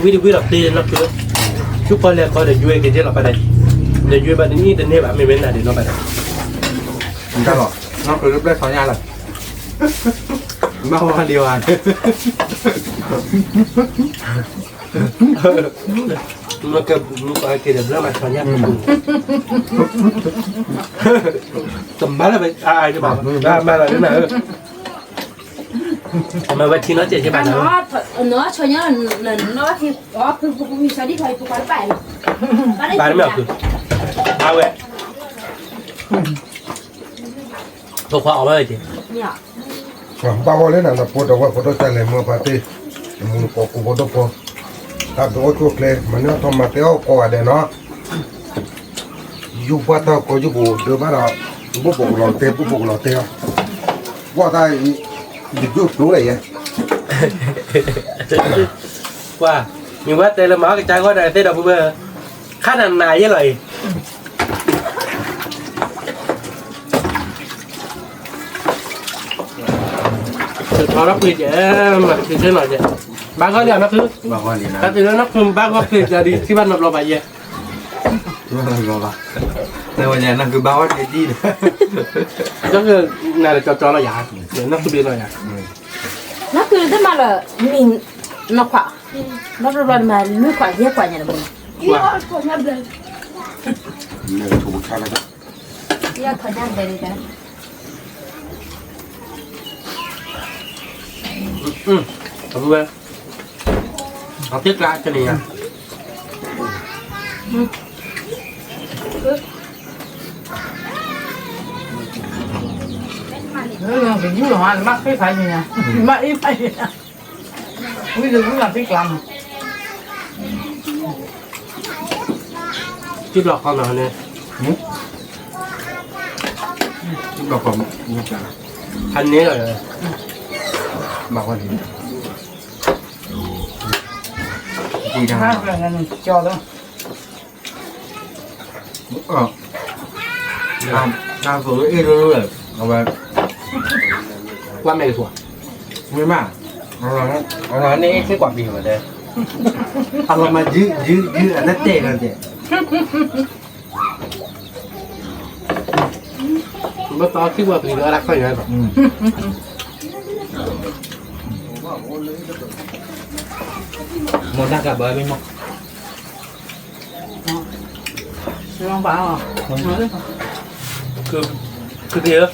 ဒီးတဝီ ဝံတဝံလီၤသ့ၣ်နီၢ်ခု, ဆူပီၣ်လဲၣ်ခီဒီးယွဲက့ၤက့လီၤပာ်ဒၣ်, ဒီးယွဲဘၣ်တနံၣ်တန့ၢ်ဘၣ် မ့မ့ၢ်နၤဒ်နီၢ်ပာ်ဒၣ်, နီၢ်ခုလၢပျဲၢ်ဆီညါလၢ ဘၣ်ဝဲဒံးဝဲ မ့ၢ်ကဲမူပာ်က့ၤဒီးဘျၢမၤဆီညါ တမၤလၢၤဘၣ် အါအါဘၣ် မၤလီၤဒ်နၤဧၢ, မၤဝဲထံနီၢ်စဲးက့ဘၣ်နၤ, ဘၣ်တမ့ၢ်အီၤခု, ဘၣ်ဝဲ, ဖိခွါအီၣ်ဝဲက့ၤ, ဘၣ်ဂီၢ်လၢနၤ နဖိတဝဲဖိဒိၣ်တၢ်လဲၤမုၢ်ပှၤသ့ၣ်, မူနကိးကူဖိဒိၣ်ဖိ, တၢ်ဒိၣ်အိၣ်ဆိၣ်ချ့ မၤန့ၢ်အီၣ်ထီၣ်မၤတဲအီၣ်ကိးဂၤဒဲးနီၤ, ယူၢ်ပှၢ်တၢ်ကီယူၢ်ပူၤဒၢဘၣ်ဒီး, ဘူၣ်ဘိးကလီၤတဲ ဘူၣ်ဘိးကလီၤတဲအီၤ, ဘၣ်တၢ်, ယဒိၣ်ကျိၤလဲၣ်ယဲ, ကွၢ်, မ့ၢ်ဝဲတဲလၢမၤအီၣ်ကစၢ်ဂီၢ်ဒီးသ့ၣ်ဒီးဖုဘၢ, ခါနၤနၤယဲလီၤအံၤ ထုးထီထီၣ်ပှ့ၤကဲ, မၤထုးကဲနီၤကဲ, ဘၣ်ဂီၢ်လံနီၢ်ခု, တၢ်တုၤလၢနီၢ်ခုဘၣ်ဂီၢ်ပှ့ၤကဲဒီး ထံၣ်ဘၣ်နီတဘျီဘၣ်ယဲ, ထံၣ်ဘၣ်နီတဘျီဘၣ်, နီၢ်ခုဘၣ်ဂီၢ်ပှ့ၤဒ်, နၤဒီးကၠီကၠီလီၤယၤ, နီၢ်ခုဘ့ၣ်လီၤယၤ, နီၢ်ခုတမၤလၢၤ, မ့ၢ်နီၢ်ခွါ, ဘၣ်ဘျီဘျီမၤလွံၢ်ခွါယဲၢ်ခွါညါတဘျီ, အဝဲ, အသ့ၣ်ကျါတန့ၣ်ဧါ, ကယူၢ်လီၤမး နဘၣ်ဃ့ဖးယံၤညါ, နဘၣ်အ့ၣ်ဖးယံၤညါ, ဝံၤလၢဝံၤလီၤသ့ၣ်ကျါမး, ကံဘျီၣ်ဃီမးန့ၣ်, ကံဘျီၣ်ဃီမး, ဖးန့ၢ်လီၤ, ဘၣ်ဃီန့ၣ်, ကံ, တၢ်သိးအ့ၣ်လိၤလိၤ, အဝဲ, ကွၢ်မဲာ်ကဆိး, မ့ၢ်မး, အလီၤန့ၣ်အ့ၣ်စ့ၢ်ကီးပျံၤဝဲဒၣ်, အလီၤမၤယုၢ်ယုၢ်ယုၢ်အတၢ်တဲာ်လီၤတဲာ် ဘၣ်တၢ်ထံၣ်ပှၤပျံၤဒီးအတၢ်ခီၣ်ညါဘၣ်, မိၢ်တၢ်ကဘၣ်မ့ၢ်မိၢ်, က, က, အီၣ်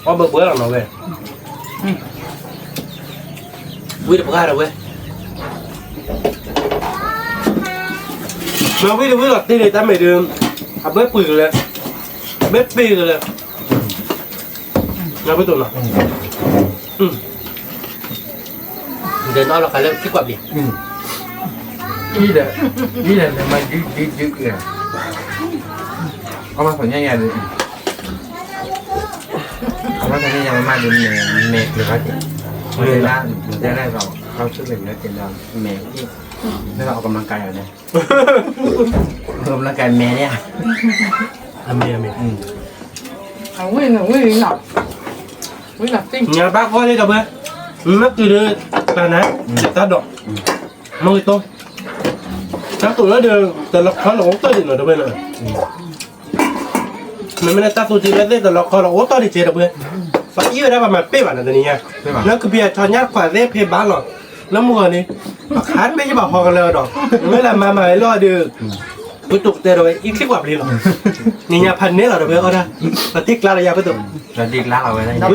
ဘၢဘၢလီၤနီၤဝဲ, ဝံတပှၢ်ဒီးဝဲ, မ့ၢ်ဝံတဝံလီၤတ့ၢ်န့ၣ် တၢ်မဲာ်ဒုး, အဘၢပှ့ၤကလဲၣ်, အဘၢပ့ၤကလဲၣ်, နဘၣ်တိၢ်နီၤ, ဒီးနီၢ်လီၤဃာ်လၢထံကွၢ်ပျံၤ, အံၤဒီး, အံၤဒီးနမၤဒုဒုဒုက့ၤ, အီၣ်ဘၣ်ဖးညါယၤဒီး, အီၣ်ဘၣ်ဖးညါယၤမးဒီး, မဲာ်ကျၢၤဘၣ်က့ၤ, မ့ၢ်လၢ, မ့ၢ်တဲလၢ, ခီဆူမဲာ်လၢက့ၤဒီး, မဲာ်, လၢအီၣ်ကမၣ်ကါယၤန့ၣ်, အီၣ်ကမၣ်ကါမဲာ်န့ၣ်, အမ့ၢ်, အမ့ၢ်, အဝံၣ်န့ၣ်ဝံၣ်လံနီၤ, ဝံၣ်လီၤသ့ၣ်, ညါဘၣ်ဃီလံဒီးဝဲ, မ့ၢ်တုၤဒီး, တၢ်နၤ, တၢ်ဒိး, မ့ၢ်ဂ့ၤတိ, တၢ်တိာ်လၢဒီး, တလီၤခီလီၤအိၣ်တ့ၢ်ဒံးနီၤဒီးဝဲန့ၣ်, မ့မ့ၢ်လၢတၢ်သူၣ်ထံလၢသ့ၣ်တလီၤခီလီၤအိၣ်တ့ၢ်ဒံးကဲဒီးဝဲ, ပှၤအံၤဝဲဒၣ်ပှၤမၤပ့ၢ်ဘၣ်နီၤတနံၤညါ, လၢကဘံၣ်အဆီညါခွးသ့ၣ်ဖဲဘၣ်လီၤ, လၢမုၢ်ဂီၤန့ၣ်, ပှၤခးတဘ့ၣ်ယဘၣ်ဟီကလၢဒီး, မ့ၢ်လၢမၤမၤဝဲလီၤဒီး ပတိၢ်ကတဲဒီးဝဲ အံၤချံကွၢ်ပျံၤလီၤ, နံၤညါဖးန့ၢ်လီၤဒီးဝဲအီၣ်ဒၣ်, ပှၤတ့ကျါလီၤယၤပတိၢ်, ဝံၤဝံၤလီ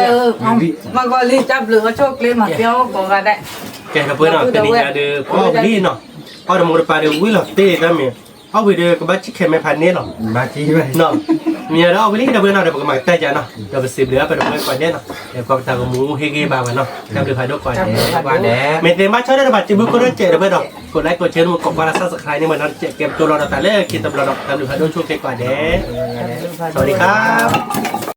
ၤ, မၤဂီၤလံတၢ်ဘျုးအဆိၣ်ကျ့မၤသ့အီၣ်ကိးဂၤဒဲး, ကဲဒီးပှဲၤနီၤ တနံၤညါဒီး ပအီၣ်ဝံၤလံနီၤ, အီၣ်ဒီးမိၢ်တပၤဒီးဝံၤလီၤသ့တၢ်မ့ၢ်, အီၣ်ဝံၤဒီးကဘၣ်ဆံၣ်ခဲးမဲာ်ဖးန့ၢ်လီၤ, နံၤညါဒီးအီၣ်ဝံၤလံဒီးပှဲၤနီၤ ဒီးပကမၤကတၢ်ယၤနီၤ ဒီးပစံးဘျုးအပှဲၤဒီးပှဲၤကိးဂၤဒဲးနီၤ, ဒီးကွၢ်ပတၢ်ကမူဟ့ၣ်ဂံၢ်ဘါဝဲနီၤ တၢ်ဘျုးဖးဒိၣ်ကိးဂၤဒဲး, မ့ၢ်သ့ၣ်ဘၣ်ဆီဒီးတဘၣ်စံးဘျုးကိးဂၤဒဲးဒီး, ကိးlikeကိးshareန့ၣ် ကိးကွၢ်လၢ်subscribeန့ၣ်မ့ၢ်နီၤ တကဲးကၠိလီၤဒီးတၢ်လၢခံတဘျီဒီး တၢ်ဘျုးဖးဒိၣ်ဆိၣ်က့ၤကိးဂၤဒဲး, စဝၤဒံခါ